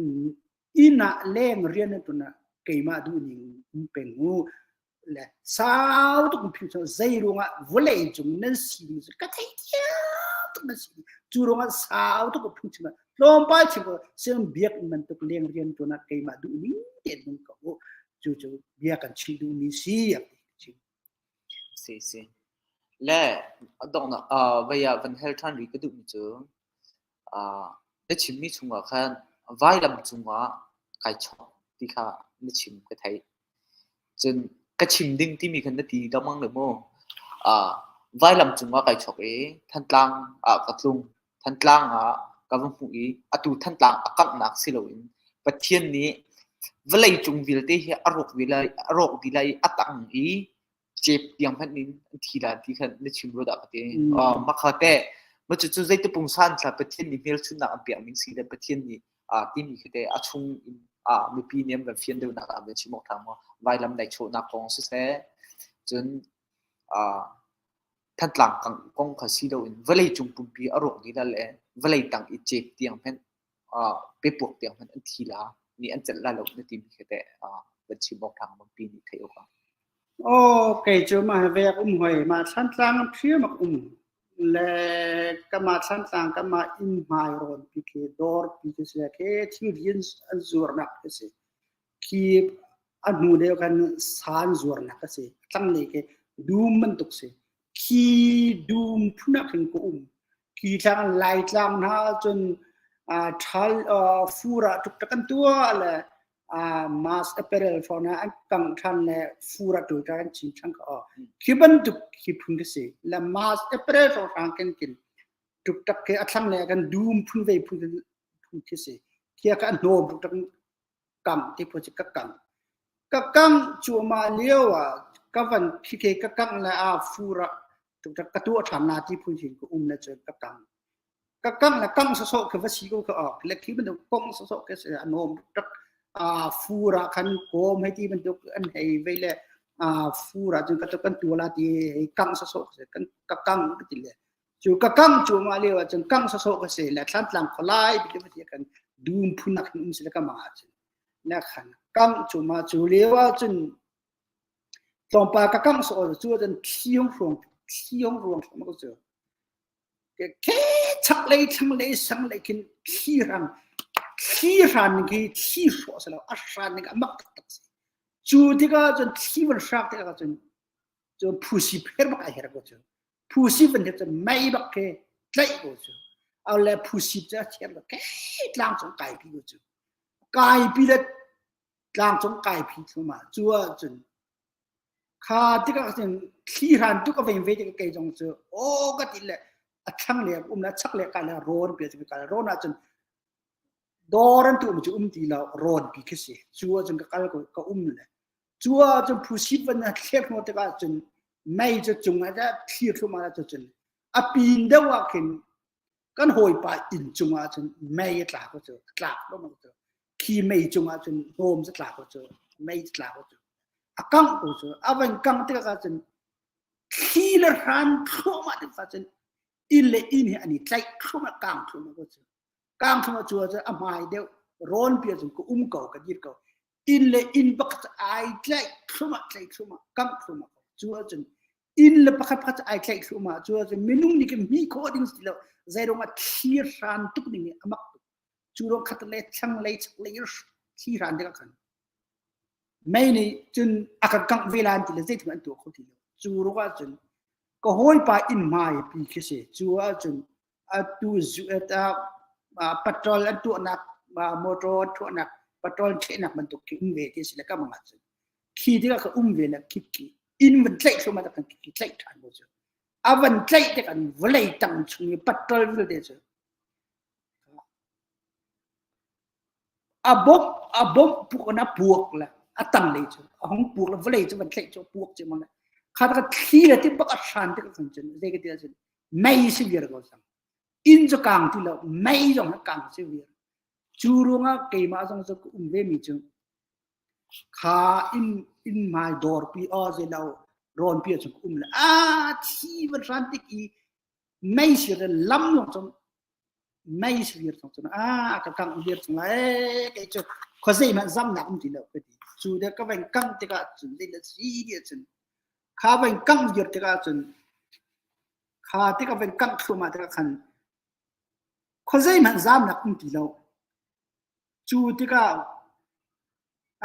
B: inn ah leng rian nan ṭuan ah keimah duhning um peng u. Le sau tuk in phing zei ruangah vawlei cung nan sining cu ka theithiam tuk nan sining. Cu ruangah sau tuk in phung chim ah tlawmpal chim ko siang biakinn bantuk leng rian ṭuan ah keimah duhning tein nung ko u. Cu cu bia kan chim duhmi si a ti chim.
A: Si si. Le a donghnak uh, vei ah van hel ṭhan rih ka duhmi cu Na chimmi chungah khan vailam cungah kai chawk ti kha na chim ka theih. Cun ka chim ding timi khan na ti lengmang le maw? Vailam cungah kai chawk i Thantlang ah ka tlung. Thantlang ah ka va hmuh i atu Thantlang a kanghnak si loin Pathian nih vawleicung vialte hi a rawk dih lai, a rawk dih lai i a tang i cep tiang hmanh in an thi la ti khan na chim rua dah ka ti. Uh, makha te ma cu cu zeiti pungsan thla Pathian nih hmelchunhnak an pek ning si le Pathian nih uh, timi khi te a chung in uh, mipi nih an van fian deuhnak ah van chim awk ṭha maw vailam nai chawhnak kong siseh cun uh, Thantlang kong kha si loin vawlei cung pumpi a rawk dih la le vawlei tang i cep tiang hmanh uh, pepuak tiang hmanh an thi la nih an celh la lo na timi khi teh uh, van chim awk ṭha mipi nih theih awk ah.
B: Aw kei cu mah vek um hoi mah Thantlang hriam ak um le kamah Thantlang kamah inn hmai rawn pi khi dawr pi khi si khi thilri an zuarnak khi si khi a hnu deuh khan sa an zuarnak a si a thlanglei khi dum bantuk si khi dum phun ah khin ka um khi thlang Laitlang hna cun ṭhal fur ah ṭukṭak an tuah le mass apparel hrawng ah an kangh ṭhan le fur ah ṭul an cin ṭhan ka khi bantuk khi phun ka si le mass apparel hrawng ken kin ṭukṭak khi a thlanglei ah kan dum phun ve phun phun khi si khi ka hnawm ṭukṭak kangh ti phu cu ka kangh. Ka kangh cuahmah lio ah ka van khike ka kangh le ah fur ah ka tuah ṭhan na ti phun hin ka um le cun ka kangh. Ka kangh le kangh sawsawh khi va si ko kha ok le khi bantuk kong sawsawh khi a nawm tak fur ah khan kawm hei ti bantuk an hei vei le fur ah cun ka kan tua la ti hei kangh sawsawh kan ka kangh ka ti le Cu ka kangh cuahmah lio ahcun kangh sawsawh ka si le Thlantlang khualai ti ti kan dum phun nak um si le ka mah ahcun na khan kangh cuahmah cu lio ahcun tlawmpal ka kangh sawh cu ahcun thli hong hruang thli hong ruang hruang ko cu ke chak lei thlang lei sang lei khin thli hrang thli hran ning khi thli hrawh si lo a hran ning a mak taktak si cu tikah cun thli van hrak tikah cun cu phusi pher bak ai her ko cu Phusi van cu mei bak khi tlaih ko cu. Au le phusi cu a thiam lo ke tlang cung kai pi ko cu. Kai pi le tlang cung kai phi thuma cu ahcun kha tikah cun thli hran tuk a veng ve tik kei zong cu aw ka ti le a thlang le um le chak le ka le rawn pi cu ka rawn ahcun dawr an tu um cu um ti lo rawn pi khi si cu ahcun ka kal ko ka um le Cu ahcun phusi van a thlek hnu tikah cun mei cu cung ah thlir thluahmah ah cun a pin deuh ah khin kan hawipa inn cung ah cun mei a tla ko cu a tlak thluahmah cu khi mei cung ah cun hnawm cu tla ko cu mei cu tla ko cu a kangh ko cu a van kangh tikah cun thli le hran thluahmah tikah cun inn le inn hi an i tlaih thluahmah kang thluahmah ko cu kang thluahmah cu ahcun a hmai deuh rawn pi ahcun ka um ko ka dir ko inn le inn pakhat ai tlaih thluahmah tlaih thluahmah kangh thluahmah cu ahcun inn le pakhat pakhat ai tlaih thluahmah cu ahcun minung nih kan hmi khawh ding si lo zeiruang ah thli hran tuk ding hi a mak tuk cu ruang khat le thlang lei chak lei thli hran tikah khan mei nih cun a kan kangh ve lan ti le zeitin an tuah kho ti lo cu ruang ahcun ka hawipa inn hmai pi khi si cu ahcun atu patrol an tuahnak motor an tuahnak patrol ṭhehnak bantuk khi um ve ti si le ka mang ahcun khi tikah ka um ve le khi khi inn van tlaih thluahmah tak kan khi tlaih ṭhan ko cu a van tlaih tik an vawlei tang chung i patrol vialte cu a bawmh a bawmh puk in a puak le a tanglei cu a hung puak le vawlei cu van tlaih cu a puak ci mang le kha ka thli le ti bak a hran tik ah cun zei ka ti ahcun mei si viar ko cang. Inn cu kang ti lo, mei zong a kang si viar. Cu ruangah keimah zong cu ka um ve mi cu kha inn inn hmai dawrpi aw zei lo rawnpi ah cun ka um le a thi van hran tik i mei sir le lam lawng cun mei sir cun cun a ka kangh viar chung lai ee kei cu khuazei hmanh zamnak um ti lo ka ti. Cu de ka van kangh tikah cun zei le si ti ahcun kha van kangh viar tikah cun kha tikah van kangh thluahmah tikah khan khuazei hmanh zamnak um ti lo. Cu tikah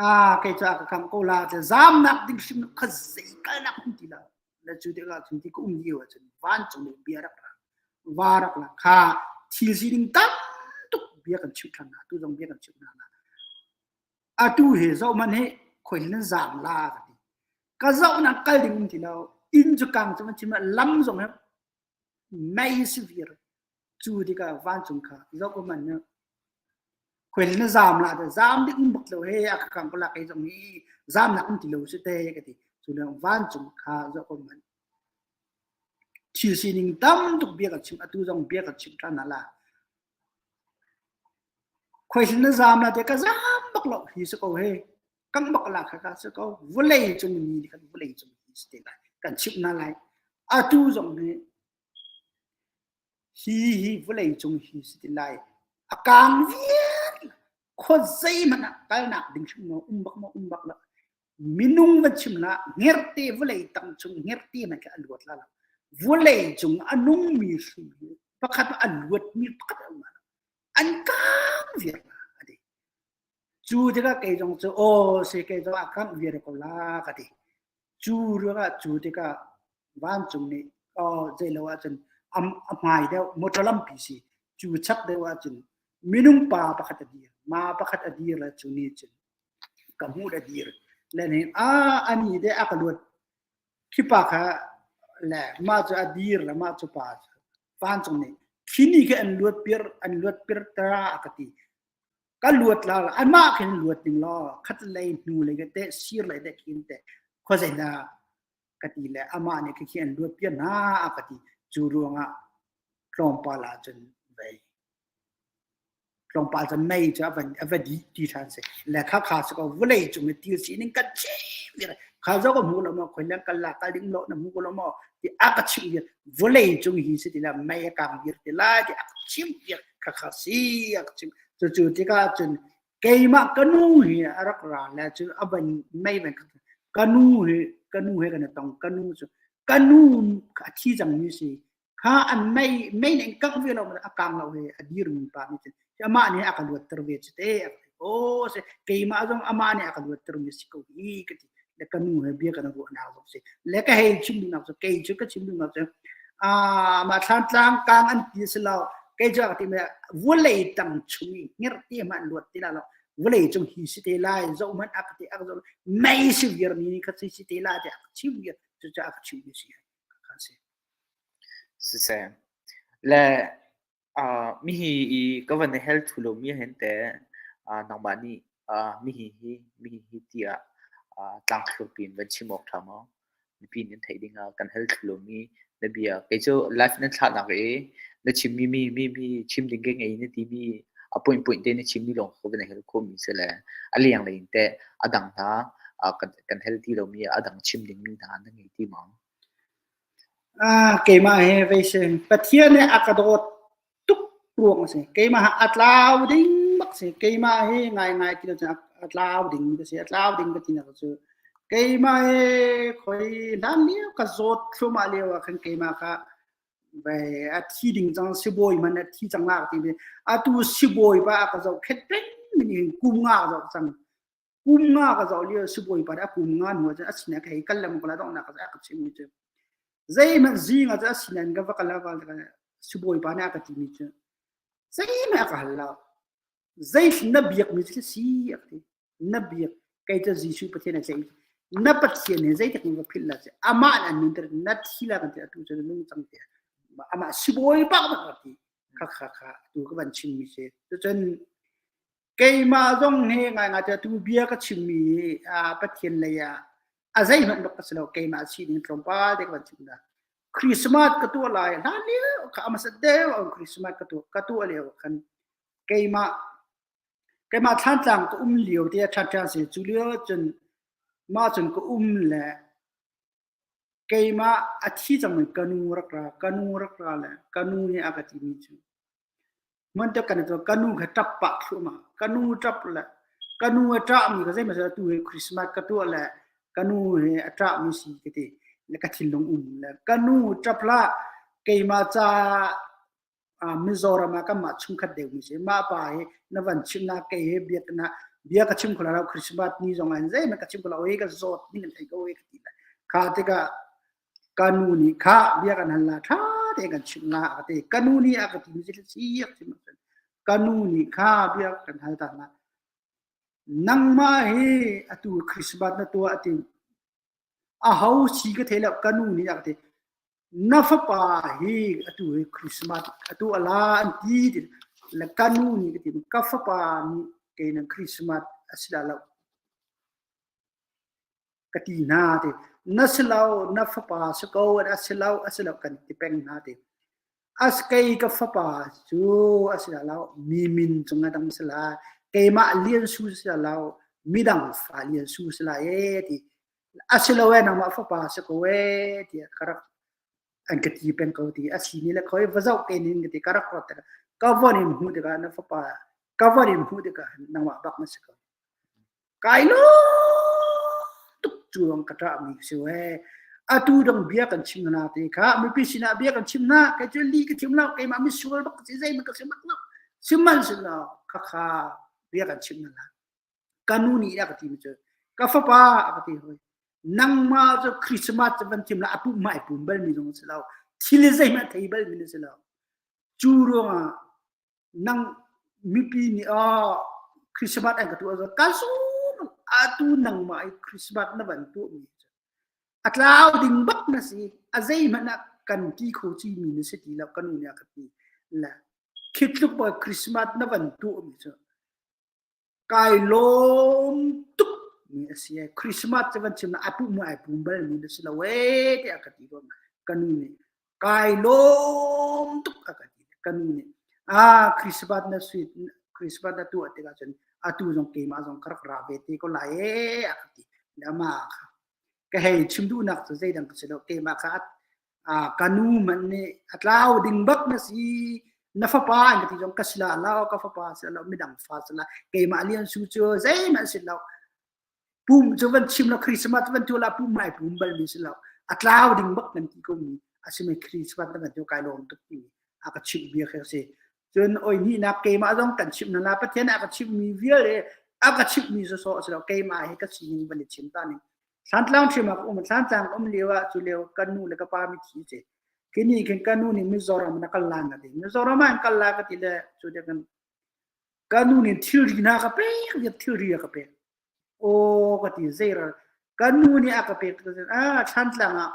B: ah kei cu a ka kangh ko la te zamnak ding hrim khuazei kalnak um ti lo. Le cu tikah cun ti ka um lio ahcun vancung nih bia rak ra va rak la kha thil sining tam tuk bia kan chimh ṭhan hna tu zong bia kan chimh hna la. Atu hi zoh hmanh hi khoi nan zam la ka ti. Ka zohnak kal ding um ti lo. Inn cu kang cu man chim lam zong hi mei si vir cu tikah vancung kha zoh ko man khoi na zam la te zam ding um bak lo he a ka kang ko la kei zong hi zam nak um ti lo si te ka ti. Cu le vancung kha zoh ko man thil sining tam tuk bia kan chim atu zong bia kan chim ṭhan hna la. Khuaihlin na zaam la te ka zaam bak lo hi si ko he. Kang bak la kha ka si ko. Vawlei cung mi nih khan vawlei cung hi si te lai. Kan chimh hna lai. Atu zong hi hi hi vawlei cung hi si te lai. A kaang vial khua zeihmanh ah kalnak ding hrim maw um bak maw um bak lo. Minung va chim hlah hngerhte vawlei tang chung hngerhte hmanh khi a luat la lo. Vawlei cung a nungmi hrim hi pakhat a luatmi pakhat a um lo. An kang viar la a ti. Cu tikah kei zong cu aw si kei zong a kangh viar ko la ka ti. Cu ruangah cu tikah vancung nih aw zeilo ahcun a hmai deuh motor lampi si cu chak deuh ahcun minung pa pakhat a dir ma pakhat a dir le cu nih cun ka hmuh le dir le nih a ani de a ka luat khi pa kha le mah cu a dir le mah cu pa cu vancung nih khi ni khi an luat pir an luat pir tara a ka ti ka luat la amah khin luat ding law khat lei hnu lei te sir lei te khin te khuazei dah ka ti le amah nih khi an luat piar hna a ka ti cu ruangah tlawmpal ah cun vei tlawmpal cun mei cu a van a va dih ti ṭhan si le kha kha si ko vawlei cung i til sining kan chim kha zo ka hmu lo maw khoi leng kal la kal ding lo na hmu ko lo maw ti a ka chimh viar vawlei cung hi si ti la mei a kang viar ti lai ti a ka chimh viar kha kha si a ka chimh cu cu tikah cun keimah ka nu hi a rak ra le cu a van mei van ka nu hi ka nu he kan tong ka nu cu ka nu a thi cang mi si kha an mei mei nih kangh ve lo a kang lo he a dir mi pa nih cun amah nih a ka luatter ve cu te o se keimah zong amah nih a ka luatter mi si ko hi ka ti le ka nu he bia kan ruahnak zong si le ka hei chim duhnak cu kei cu ka chim duhnak cu a ma thlan tlang kang an ti si lo kei cu ka ti me vulei tang chung i ngir ti man luat ti la lo vulei cung hi si te lai zo man ak ti ak zo mei si vir ni kha si si te la ti ak chim vir cu cu ak chim mi si kha si
A: Siseh. Le uh, mihi i ka van i hel thu lomi ahhin teh uh, nangmah nih uh, mihi hi mihi hi tiah uh, tlangthlurpi in van chim awk ṭha maw? Mipi nih an theih dingah kan hal thlu lomi na bia. Kei cu live nan thlahnak i na chimmi mi mi mi chim ding ka ngei na timi a point point te na chimmi lawng ka van i hal khawhmi si le a lenglei in teh a dang hna uh, kan, kan hal ti lomi a dang chim dingmi hna na ngei ti maw?
B: Ah, keimah he vei si. Pathian nih a ka dawt tuk ruang a si. Keimah a tlau ding bak si. Keimah hi ngaingai ti lo cun a tlau ding ka si. A tlau ding ka ti nak cu keimah hi khoi hlan lio ka zawt thluahmah lio ah khan keimah kha ve a thi ding cang sibawi man a thi cang la ti atu sibawi pa a ka zohkhenh peng min kum nga ka zoh cang. Kum nga ka zoh lio sibawi pa nih a kum nga hnu ahcun a sinah ka hei kal lengmang ko lai donghnak ah a ka chimmi cu zeihmanh zing ah cun a sinah in ka va kal ah sibawi pa nih a ka timi cu zeihmanh a ka hal lo zeitlin na biakmi cu si a ka ti na biak kei cu Jesuh Pathian a tlaih na Pathian he zeitik in va philh la ci amah an nunter na thi la kan ti atu cu nung cang ti amah sibawi bak bak ka ti kha kha kha tu ka van chimmi si cucun Keimah zong hi ngaingai cu atu bia ka chimmi hi Pathian lei ah a zeihmanh bak ka si lo. Keimah sining tlawmpal te ka van chim ta. Christmas ka tuah lai hlan lio kha a hmasat deuh ah Christmas ka tuah ka tuah lio khan keimah keimah thlantlang ka um lio te ṭhan si cu lio cun mah cun ka um le keimah a thi cangmi ka nu rak ra ka nu rak ra le ka nu nih a ka timi cu Hman te kan i ka nu kha ṭap pah thluahmah. Ka nu ṭap le ka nu a ṭahmi ka zeihmanh atu hi Christmas ka tuah le ka nu he a ṭahmi si ka ti. Le ka thinlung um le ka nu ṭap hlah keimah ca Mizoram ah kanmah chungkhat deuhmi si. Mah pa hi na van chimh na kei he bia na bia ka chim kho lo Christmas ni zong ah zeihmanh ka chim kho lo i ka zawt ning kan thei ko i ka ti le kha tikah Ka nu nih khah bia kan hal la ṭha tein kan chimh la a ka ti. Ka nu nih a ka timi cu si a chim ahcun ka nu nih kha bia kan hal ta hna. Nangmah hi atu Christmas na tuah a ti. Aho si ka thei lo ka nu nih a ka ti. Na fapa hi atu hi Christmas atu ala an ti ti. Le ka nu nih ka ti ka fapa nih kei nan Christmas a si dah lo. Ka ti hna ti. Na si lo, na fapa si ko, a si lo, a si lo kan ti peng hna ti. As kei ka fapa cu a si lo, mi min cung a dang si lai. Keimah lian su si lo, midang fa lian su si lai e ti. A si lo e, nangmah fapa si ko e ti ka rak an ka ti peng ko ti. A si ni le khoi va zoh te nin ka ti ka rak ruat tikah ka von in hmuh tikah na fapa ka von in hmuh tikah nangmah bak na si ko. Kai lawm tuk cu ka ṭahmi si we. Atu dong bia kan chim hna te kha mipi sinah bia kan chim hna kei cu li ka chim lo keimah misual bak si zeihmanh ka si bak lo sihmanhsehlaw khakha bia kan chim hna ka nu nih a ka ti mi cu ka fapa a ka ti hoi nangmah cu Christmas cu van thim la a pum mai pum bal mi zong si lo thil zeihmanh thei bal mi si lo cu ruangah nang mipi nih oh Christmas an ka tuah zo ka zum atu nangmah i Christmas na van tuah mi cu a tlau ding bak na si a zeihmanh ah kan ti kho chi mi na si ti lo ka nu nih a ka ti la khitluk ba Christmas na van tuah mi cu Kai lawm tuk mi a si ee. Christmas cu van chim a pum mu ai pum bal mi na si lo ee tiah ka ti tawn. Ka nu nih kai lawm tuk a ka ti. Ka nu nih ah Christmas na sweet Christmas na tuah tikah cun atu zong keimah zong ka rak ra ve te ko lai ee a ka ti. Amah kha ka hei chim duhnak cu zeidang ka si lo keimah kha ka nu hmanh nih a tlau ding bak na si na fapa an ka ti zong ka si la lo ka fapa si lo midang fa si la keimah lian su cu zeihmanh si lo pum cu van chim lo Christmas van tu la pum mai pum bal mi si lo a tlau ding bak nan ti ko mi a si mai Christmas na van tu kai lawm tuk ti a ka chimh bia kha si cun oi ni nak keimah zong kan chimh na la pathian a ka chimh mi vialte a ka chimh mi so so si lo keimah hi ka sining van i chim ta ning Thlantlang hrim ah ka um. Thlantlang ka um lio ah cu lio kan nu le ka pa mithi ci. Kini khin ka nu nih Mizoram na kal lan ka ti. Mizoram ah in kal la ka ti le cu te kan ka nu nih thilri hna ka pek viat thilri a ka pek. Aw ka ti zeiral ka nu nih a ka pek ka ah Thlantlang ah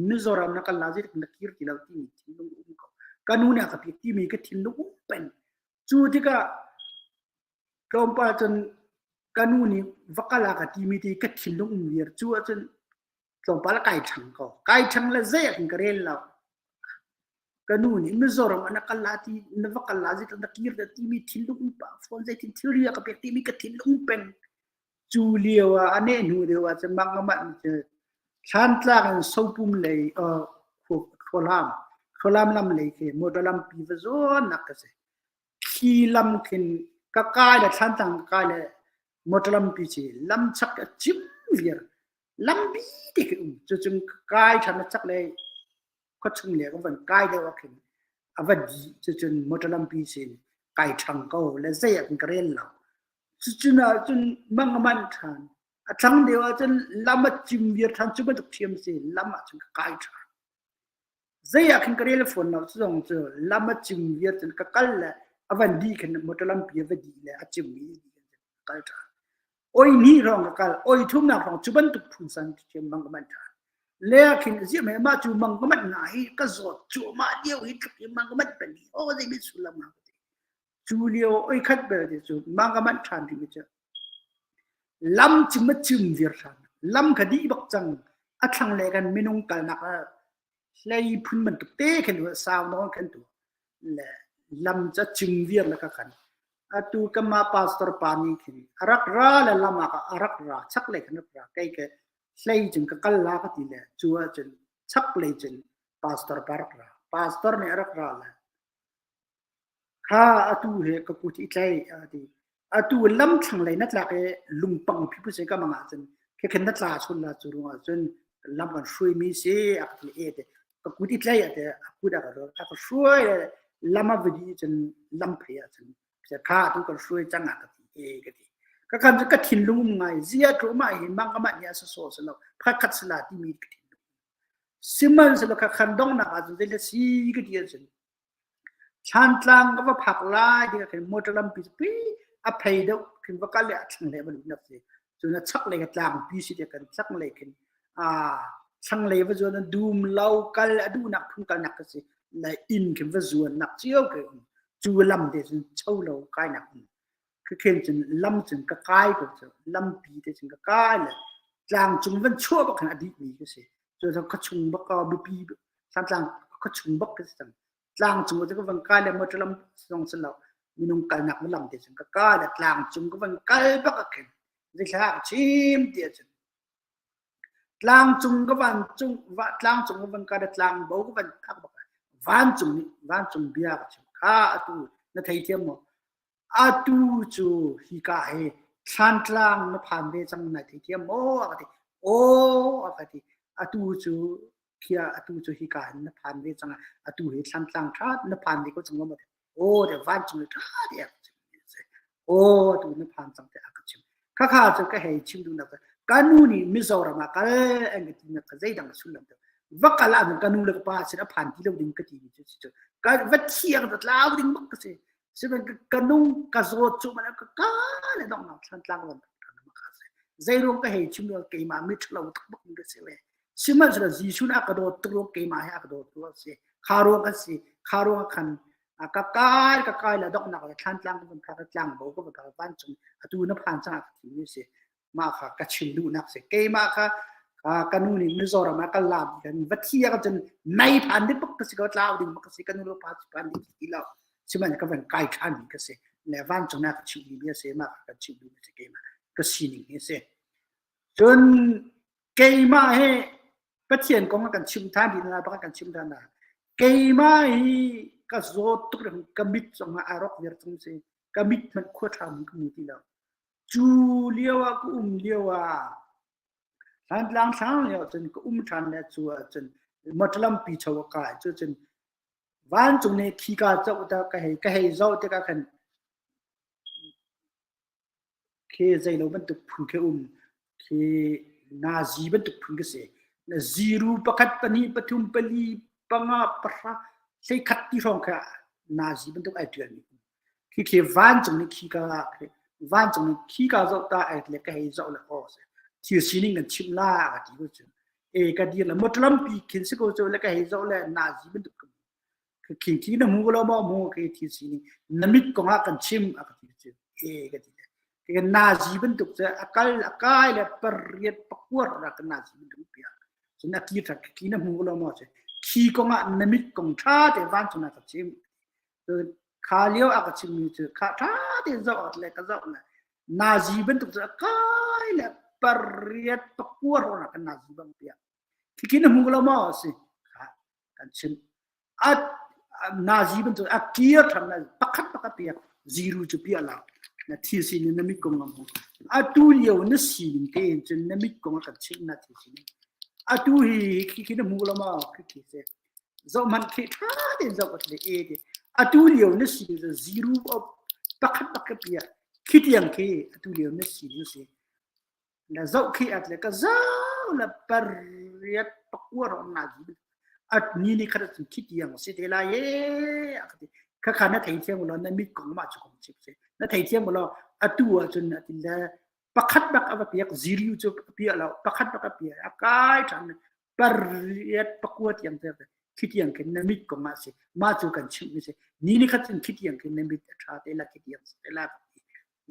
B: Mizoram na kal la zei na kir ti lo timi thinlung um ko. Ka nu nih a ka pek timi ka thinlung um peng. Cu tikah Tlawmpal cun ka nu nih va kal ah ka timi ti ka thinlung um viar cu ahcun tlawmpal kai ṭhang ko. Kai ṭhang le zei ah khin ka rel lo. Ka nu nih Mizoram ah na kal la ti na va kal la zeitin na kir dah timi thinlung um pah fawn zeitin thilri a ka pek timi ka thinlung peng. Cu lio ah a neh hnu deuh ah cun mak ngamat cu Thlantlak in Sopum lei uh, Khualam Khualam lam lei khi motor lampi va zawn nak ka si. Thli lam khin ka kai le thlantlang ka kai le motor lampi ci lam chak a cim viar lambi te khi um cucun ka kai than a chak le khuachung le ka van kai deuh ah khin a va di cucun motor lampi sin kai ṭhang ko le zei ah ka rel lo cucun ah cun mang a man ṭhan a thlang deuh ah cun lam a cim viar ṭhan cu bantuk ṭhiam si lam ah cun ka kai ṭhan Zei ah khin ka rel fawn lo cu zong cu lam a cim viar cun ka kal le a van dih khin motor lampi a va dih le a cim mi dih khin ka kal ṭhan. Oi hnih hrawng ka kal, oi thumnak hrawng cu bantuk phun san thiam mang ka manh ṭhan. Le ah khin ziah mei mah cu mang ka manh na hi ka zawt cuahmah lio hi tluk in mang ka manh peng hi aw zei mi sullam ma ka ti. Cu lio oi khat belte cu mang ka manh ṭhan rih mi cu lam cim a cim viar ṭhan. Lam kha dih bak cang. A thlang le kan minung kalnak ah. Hlei phun bantuk te khin sau nawn khin tu le lam ca cing viar le ka khan. Atu kama pastor pa nih khin a rak ra le lam ah a rak ra chaklei khan rak ra kei ke hlei cun ka kal la ka ti le cu ahcun chaklei cun pastor pa rak ra. Pastor nih a rak ra le Kha atu he ka kut i tlaih a ti. Atu lam thlanglei na tlak i lungpang phiphu ka mang ahcun khekhen na tla chun la cu ruang ahcun lam kan hruaimi si a ka ti e te. Ka kut i tlaih a te a kut a ka a ka hruai lam a va dih cun lam phei ahcun kha atu kan hruai cang a ka ti e ka ti. Ka kan cu ka thinlung um ngai zia tlawmah hi mang amah nih a sasaw si lo pakhat sala timi ka thinlung. Sihmanhsehlaw kha khan donghnak ahcun zei si ka ti ahcun Thlantlang ka va phak lai tikah khin motor lampi cu pi a phei deuh khin va kal i a thlanglei va luhnak si. Cun a chaklei ka tlangpi si tiah kan chaklei khin aa thlanglei va zuan dum lo kal a duhnak phung kalnak ka si. Le inn khin va zuannak cio ka um. Cu lam te cun cho lo kainak um. Ka khin cun lam cun ka kai ko cu lampi te cun ka kai le tlang cung van chuah bak khan a dihmi ka si. Cu khuachung bak ka biapi Thantlang khuachung bak ka si cang. Tlang cung cu ka van kai le motor lam zong si lo minung kalnak lam te cun ka kai le tlang cung ka van kal bak a khin zeithla ka chim ti ahcun tlang cung ka van cung va tlang cung ka van kai le tlang bo ka van phak bak vancung nih vancung bia ka chim kha atu na thei thiam maw Atu cu hika hi Thlantlang na phan ve cang na thei thiam maw? A ka ti. Aw a ka ti. Atu cu khia atu cu hika hin na phan ve cang atu hi Thlantlang ṭha na phan ve ko cang lo maw? Aw te vancung le ṭha te a ka chim. Aw atu na phan cang te a ka chim. Khakha cu ka hei chim duhnak cu ka nu nih Mizoram ah kal an ka tinak kha zeidang a sullam tu. Va kal ah ka nu le ka pa sin a phan ti lo ding ka ti mi cu si cu. Ka va thiang ta tlau ding bak ka si. Sihmanhsehlaw ka nung ka zawt cu man ka ka le donghnak thlantlang van ka si. Zeiruang ka hei chim lo keimah mi ṭhalo tuk bak ka si le. Sihmanhsehlaw Jesuh nih a ka dawt tuk ruang keimah hi a ka dawt tu a si. Kha ruang kan si. Kha ruang khan ka kai ka kai le donghnak le thlantlang ka van phak tlang bo ka van phak vancung atu na phan cang ka thi mi si. Mah kha ka chim duhnak si. Keimah kha ka nu nih Mizoram ah kan lam kan va thi ah cun mei phan ding bak ka si ko tlau ding bak ka si ka nu le pa si phan ding ti lo sihmanhsehlaw ka van kai ṭhan mi ka si le vancung na ka chimh mi a si mah kha kan chimh duhmi si keimah ka sining hi a si. Cun keimah hi Pathian kong a kan chim ṭhan dih na bak kan chim ṭhan na keimah hi ka zawt tuk ka mit zong ah aa rawk viar cang si ka mit hmanh khua ṭha mun ka mu ti lo Cu lio ah ka um lio ah Thantlang thlang lio cun ka um ṭhan le cu ahcun motor lampi cho a kai cu cun vancung nih khika zoh ta ka hei ka hei zoh tikah khan khi zeilo bantuk phun khi um khi nazi bantuk phun ka si na ziru pakhat pahnih pathum pali panga pahra hleikhat ti hrawng kha nazi bantuk ai ṭialmi Khikhi vancung nih khika khi vancung nih khika zoh ta ai le ka hei zoh le aw si thil sining kan chimh la ka ti ko cu e ka dir le motor lampi khin si ko cu le ka hei zoh le nazi bantuk ka khi khi na hmu lo maw mu khi thil sining na mit kong ah kan chim a ka ti cu e ka ti le nazi bantuk cu a kal a kai le pariat pakuar ra ka nazi bantuk pia cun a ki tha khi na hmu lo maw khi kong ah na mit kong tha te vancung ah ka chim Kha lio a ka chimmi cu kha ṭha tein zoh awk le ka zoh le nazi bantuk cu a kai le pariat pakua hrawng ah kan nazi bang piah. Khikhi na hmu lo maw si? Kha kan chim. A nazi bantuk a kir ṭhan na pakhat pakhat piak ziru cu piah lo. Na thil sining na mit kong a hmu. Atu lio na sining tein cun na mit kong a kan chimh na thil sining. Atu hi khikhi na hmu lo maw? Khikhi si. Zohhmanh khi ṭha tein zoh ka ti e ti. Atu lio na si cu zero of pakhat bak ka piah. Khi tiang khi atu lio na si nu si. Na zoh khi at le ka zau le pariat pakua ro na ji. At ni ni khat cun khi tiang si te lai e a ka ti. Kha kha na thei thiam lo na mit kong ma chu kong chip si. Na thei thiam lo atu ah cun atin le pakhat bak a va piak zero cu a piah lo pakhat bak a piah a kai ṭhan pariat pakua tiang te khi tiang khin na mit kong ah si mah cu kan chimh mi si ni ni khat cun khi tiang khin na mit a ṭha te la khi tiang si te la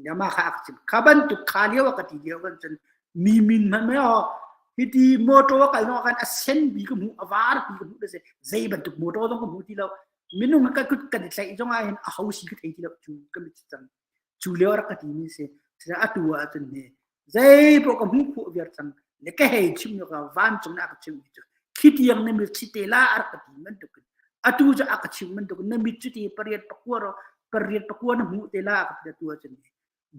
B: ya ma kha a chim kha bantuk kha lio a ka ti lio kan cun mi min hmanh mei aw. Hiti motor kal no kan a sen bi ka hmuh, a var bi ka hmuh te zei bantuk motor zong ka hmu ti lo. Minung ka kut kan i tlaih zong ah hin a ho si ka thei ti lo cu ka mit cang. Cu lio rak ka ti mi si. Atu ah cun he zei poh ka hmuh khawh viar cang. Le ka hei chim ka vancung na ka chim mi cu khi tiang na mit si te la a rak ka ti bantuk in atu cu a ka chim bantuk na mit cu ti pariat pakua ro pariat pakua na hmuh te la ka ti atu ah cun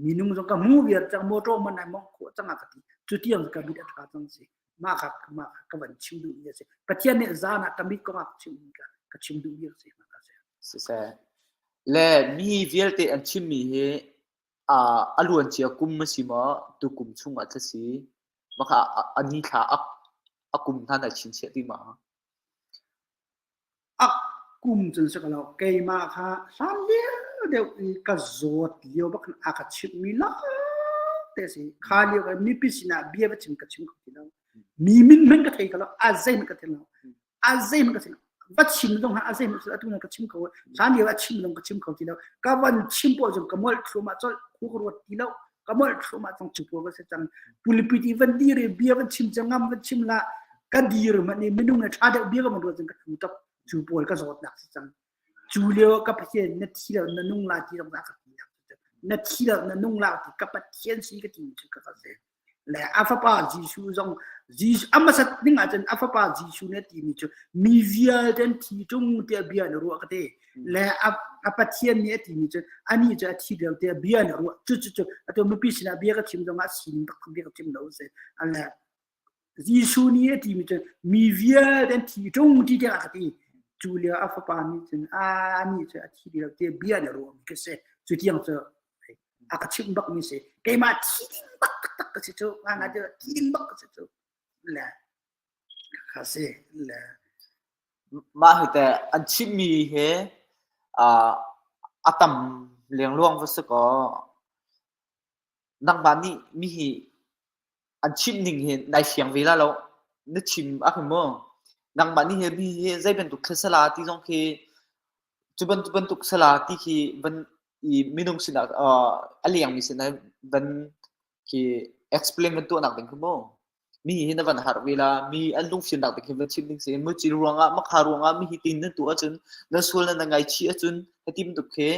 B: minung zong ka hmu viar cang motor man ai mong khawh cang a ka ti cu tiang ka mit a tha cang si mah kha mah kha ka van chim duh mi a si pathian nih zan ah ka mit kong ah chim ka ka chim duh mi a si mah ka si
A: siseh le mi vialte an chim mi hi a luan cia kum a si maw tu kum chung ah si maka a ni thla a kum hna na chinchiah ti ma
B: A kum cun si ko lo. Keimah kha hlan lio deuh i ka zawt lio bak khan a ka chimhmi lawngte a si. Kha lio khan mipi sinah bia va chim ka chim kho ti lo. Mi min hmanh ka thei kho lo. A zeihmanh ka thei lo. A zeihmanh ka thei lo. Va chim zong ha a zeihmanh atu ka chim kho. Hlan lio a chim zong ka chim kho ti lo. Ka van chim poah zong ka molh thluahmah colh. Khu ka ruat ti lo. Ka molh thluahmah cang cu pawl ka si cang. Pulpit i van dir i bia van chim cang ngam van chim la ka dir hmanh i minung le ṭha deuh bia ka van ruat cun ka thu tuk cu pawl ka zawtnak si cang cu lio ka Pathian na thi lo na nung la ti zong ka ti na thi lo na nung la ti ka Pathian si ka ti cu ka ka si le a fapa Jesuh zong Jesuh a hmasat ding ahcun a fapa Jesuh nih a timi cu mi vialte an thi ṭung tiah bia na ruah ka ti le a a Pathian nih a timi cu anih cu a thi lio tiah bia na ruah cu cu cu atu mipi sinah bia ka chim zongah sining taktak bia ka chim lo si le Jesuh nih a timi cu mi vialte an thi ṭung ti tiah a ka ti. Cu lio a fapa nih cun anih cu a thi ti lo tiah bia na ruahmi ka si. Cu tiang cu a ka chimh bakmi si. Keimah thi ding bak taktak ka si cu. Ngai ngai thi ding bak ka si cu. Le ka si. Le
A: Mah hi teh an chimhmi he a tam lengluang va si kaw nangmah nih mi hi an chimh ning hi nai fiang ve la lo na chim a khi mu nangmah nih hi hi zei bantuk thil sala ti zong khi cu bantuk bantuk sala ti khi van i minung sinah a lengmi sinah van khi explain van tuahnak ding khi mu mi hi na van harh ve la mi an lungfimnak ding khi van chim ding si mu ci ruangah makha ruangah mi hi tin nan tuah ahcun nan sual nan ngaichih ahcun hati bantuk khi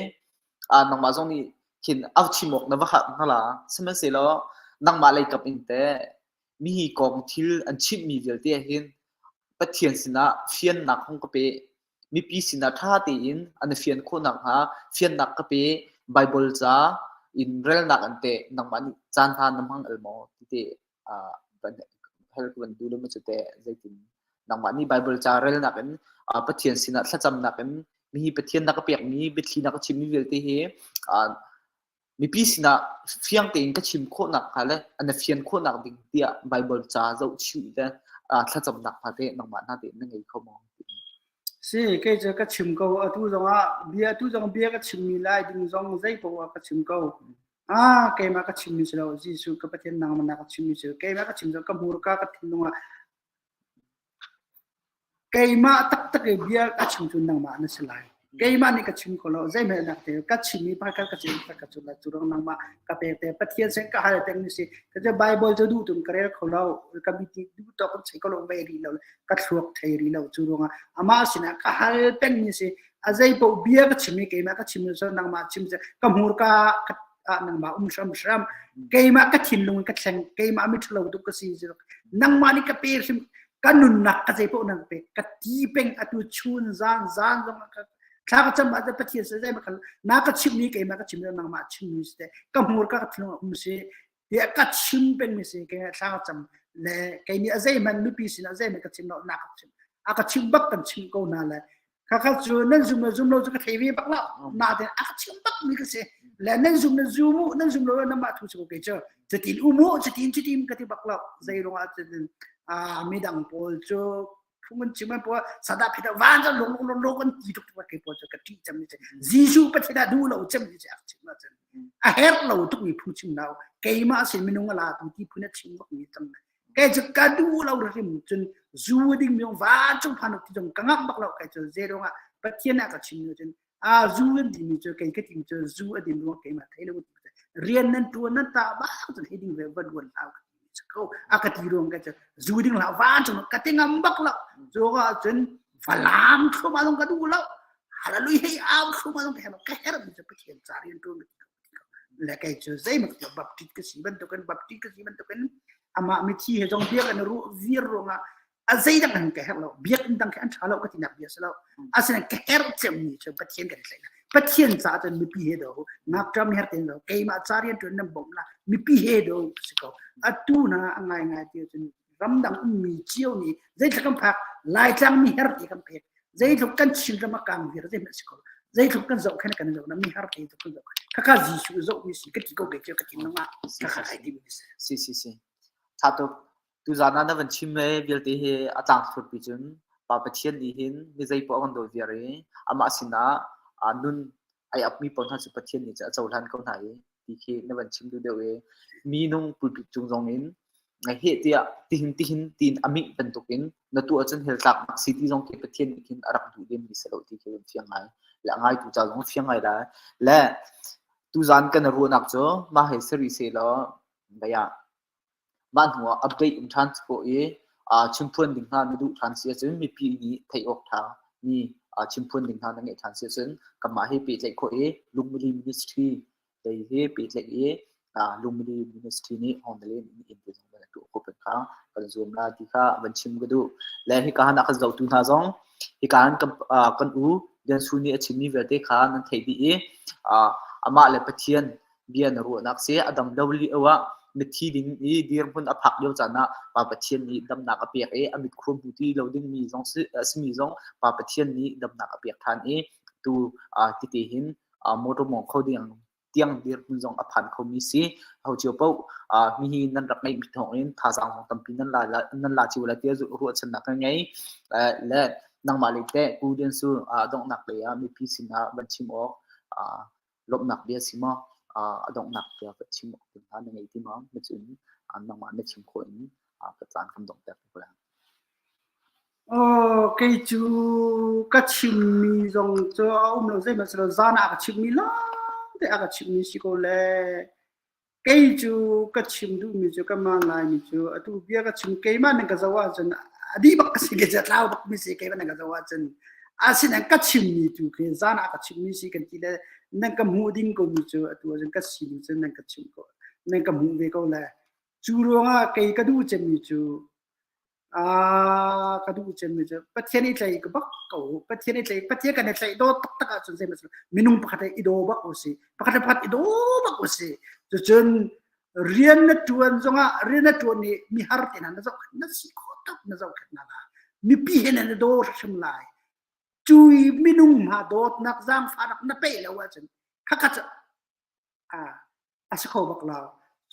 A: nangmah zong nih khin a chim awk na va harh hna la. Sihmanhsehlaw nangmah lei kap in teh mi hi kong thil an chimhmi vialte ah hin Pathian sinah fiannak hung ka pe. Mipi sinah ṭha tein an i fian khawh nakhnga fiannak ka pe. Baibal ca in relnak an teh nangmah nih caan hna na hmang el maw ti te hal ka van duh lo cu teh zeitin nangmah nih Baibal ca relnak in Pathian sinah thlacamnak in mihi Pathian na ka pekmi biathli na ka chimmi vialte hi mipi sinah fiang tein ka chim khawhnak hnga le an fian khawhnak ding tiah Baibal ca zohchih le thlacamnak hna te nangmah hna tein na ngei kho maw?
B: Si, kei cu ka chim ko. Atu zongah bia atu zong bia ka chimmi lai ding zong zei poah ka chim ko. Ah, keimah ka chimmi si lo. Jesuh ka Pathian nangmah na ka chimmi si. Keimah ka chim ka hmurka ka thinlung ah Keimah taktak i bia a chim cu nangmah na si lai. Keimah nih ka chim ko lo. Zeihmanh nak te ka chim i pakhat ka chim ka cu cu rang nangmah ka pek te Pathian sin ka hal teng ni si. Ka cu Bible cu duh tum ka rel kho lo. Ka biti duh tawk ka chei ko lo ve rih lo. Ka thluak thei rih lo cu ruangah amah sinah ka hal peng ni si. A zei paoh bia ka chim i keimah ka chim cu nangmah chim si. Ka hmurka ka ah nangmah um hram hram keimah ka thinlung ka thleng keimah mi ṭhalo tuk ka si nangmah nih ka pe hrim ka nunnak ka zei paoh nang pe ka ti peng atu chun zan zan zong ka thla ka cam ah pathian se zei ma na ka chim ni keimah ka chim nangmah chim mi si ka hmur ka thinlung um si tiah ka chim peng mi si ke thla ka cam le kei nih a zei man mipi sin a zei man ka chim lo na ka chim a ka chim bak kan chim ko na le Khakha cu nan zum le zum lo cu ka thei ve bak lo. Nain a ka chim bak mi ka si. Le nan zum le zum u, nan zum lo nan mah thu si ko ke cu. Cutin um u, cutin cutin ka ti bak lo. Zei ruang ah cutin ah midang pawl cu phung an chim an pawl sada phita van cu lung lung lung an ti tuk tuk ke pawl cu ka ṭih cem ni si. Jesuh Pathian ah duh lo cem ni si a chim ah cun. A herh lo tuk mi phung chim nau. Keimah sin minung a la tu ti phun a chim bak mi cang. Kei cu ka duh lo hrim cun zu ding mi vancung phan ti zong ka ngamh bak lo kei cu zei ruangah Pathian ah ka chim nu cun a zu an ti mi cu kei ka ti cu zu a din ruang keimah thei lo rian nan tuan nan ta bak cun hei ding ve va luan hau ka ti. Ko a ka ti ruang ka cu zu ding la van chung ka ti ngam bak lo. Cu ah cun falam thlum ah ka duh lo. Hallelujah hei au thlum ah ka her ka her mi cu Pathian ca rian tuan le kei cu zeimak tiah baptist ka si bantukin baptist ka si bantukin amah mithi he zong biak an ruh vir ruangah a zeidang an ka herh lo biakinn dang khi an ṭha lo ka tinak bia si lo asinain ka herh cemmi cu Pathian kan tlaih Pathian caah cun mipi he do ngakṭam her ten do keimah ca rian ṭuan nan bawmh la mipi he do si ko atu na a ngai ngai ti cun ramdang ummi cio nih zeitluk kan phak Laitlang mi her ti kan pek zeitluk kan Chin ram a kang vir zei si ko zeitluk kan zoh khan kan zoh na mi har te kan zoh khakha Jesuh zoh mi si ka ti ko ke ka thin nong ah khakha ai ti mi si
A: si si si tha tuk Tuzaan ah na van chim le vialte hi a tlangthlurpi cun Pa Pathian nih hin mi zeipoah a kan dawt viar i amah sinah nun ai apmi paoh hna cu Pathian nih cun a cohlan ko hna i ti khi na van chim duh deuh i minung pulpit cung zong in heh tiah tihin tihin tiin a mih bantukin na tuah ahcun hell tlaknak si ti zong khi Pathian nih khin a rak duh lemmi si lo ti khi van fiang ngai le a ngaitu ca zong fiang ngai lai le tuzaan kan i ruahnak cu mah hei si rih sehlaw ah Mah hnuah update um ṭhan khawh i chimphuan ding hna na duh ṭhan si ahcun mipi nih theih awk ṭha mi chimphuan ding hna na ngeih ṭhan si ahcun kanmah he pehtlaih khawh i Lungmili Ministry lei he pehtlaih i Lungmili Ministry nih Hongdalen in inn te zong van tuah khawh peng kha kan zuam la ti kha van chim ka duh. Le hika han a kan zohtu hna zong hika han kan u Lian Su nih a chimmi vialte kha nan theih dih i amah le Pathian bia na ruahnak si a dam lo lio ah mithi ding i dirhmun a phak lio caan ah Pa Pathian nih damnak a pek i a mitkhur hmu ti lo dingmi zong si, simi zong Pa Pathian nih damnak a pek ṭhan i tu tite hin motor mawng kho ding tiang dirhmun zong a phan khomi si ho cio paoh mi hi nan rak ngeih mi thawng in thazaang zong tampi nan la nan la cio lai tiah ruahchannak ka ngei le nangmah lei teh Pu Lian Su donghnak lei ah mipi sinah van chim awk lawmhnak bia si maw a donghnak bia ka chim awk ding hna na ngei ti maw? Na cun nangmah na chim khawh in ka caan kan donghter ko lai.
B: Oh, kei cu ka chimmi zong cu a um lo zeihmanh si lo zan ah ka chimmi lawng te a ka chimmi si ko le Kei cu ka chim duhmi cu kanmah Laimi cu atu bia ka chim keimah nan ka zoh ahcun a dih bak ka si ke tlau bak mi si keimah nan ka zoh ahcun asinain ka chimmi tu khi zan ah ka chimmi si kan ti le nan ka hmuh ding ko mi cu atu ahcun ka sining cu nan ka chim ko nan ka hmuh ve ko le cu ruangah kei ka duh cemmi cu ka duh cemmi cu Pathian i tlaih ka bak ko. Pathian i tlaih Pathian kan i tlaih daw taktak ahcun zei minung pakhat i daw bak u si. Pakhat le pakhat i daw bak u si. Cucun rian na ṭuan zongah rian na ṭuan i mi har te hna na zohkhenh na si khawh tuk na zohkhenh hna la. Mipi he na daw hrim lai. Cui minung hna dawtnak zaangfahnak na peih lo ahcun khakha cu a si kho bak lo.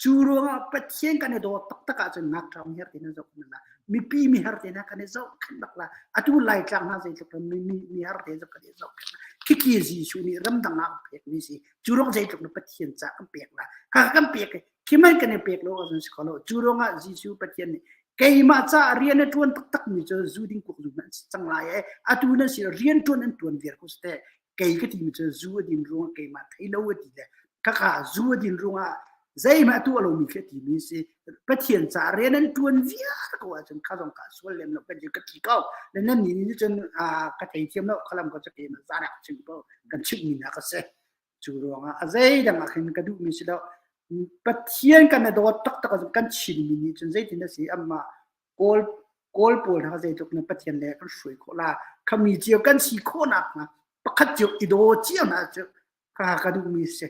B: Cu ruangah Pathian kan i dawt taktak ahcun ngakṭa mihar te na zoh la. Mipi mihar te na kan i zohkhenh bak la. Atu Laitlang hna zeitluk in mi mihar te zong kan i zohkhenh. Khikhi Jesuh nih ramdang ah pek mi si. Cu ruang zeitluk na Pathian ca kan pek la. Kha kan pek i khi man kan i pek lo ahcun si kho lo. Cu ruangah Jesuh Pathian nih keimah ca rian a ṭuan taktak mi cu zu ding kuk zu nan si cang lai e. Atu nan si rian ṭuan an ṭuan viar ko si te. Kei ka timi cu zu a din ruangah keimah thei lo a ti le khakha zu a din ruangah zeihmah a tuah lomi khi a timi si Pathian ca rian an ṭuan viar ko ahcun kha zong ka sual lem lo kan ka ti ko le nan nih nih cun ka thei thiam lo khalam ko cu keimah zan ah chim ko kan chimhmi hna ka si cu ruangah a zeidang ah khin ka duhmi si lo Pathian kan i dawt taktak ahcun kan Chinmi nih cun zeitin a si amah Kawl Kawl pawl hna zeitluk na Pathian le kan hruai khawh la khami cio kan si khawhnak hnga pakhat cio i daw cio hna cu ka ka duhmi si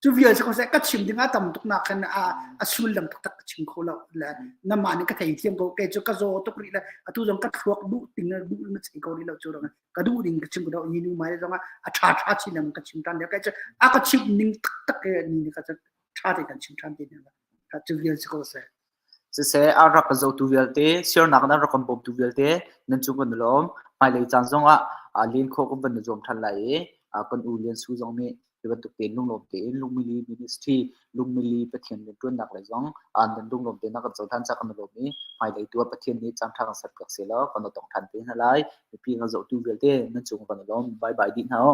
B: cu vial si ko seh ka chim ding a tam tuk nak khan a a sullam taktak ka chim kho lo le namah nih ka thei thiam ko kei cu ka zaw tuk rih le atu zong ka thluak duh ting duh na chei ko rih lo cu rang ka duh ding ka chim ko ni nu mai zong a tha tha chin lam ka chim tan le kai cu a ka chim ning taktak ke ni ni ka cu tha te kan chim than te ne la cu vial si ko seh
A: Siseh, a rak kan zohtu vialte, sirnak nan rak kan bawmtu vialte nan cung kan i lawm. Hmailei caan zongah len khawh kan van i zuam ṭhan lai i kan u Lian Su zong nih hi bantuk tein lunglawm tein Lungmili Ministry, Lungmili Pathian rianṭuannak lei zong nan lunglawm tein a kan cohlan caah kan i lawm i hmailei tu ah Pathian nih caan ṭha kan serpiak sehlaw kan i tong ṭhan te hna lai. Mipi kan zohtu vialte nan cung kan i lawm. Bye bye dih hna u.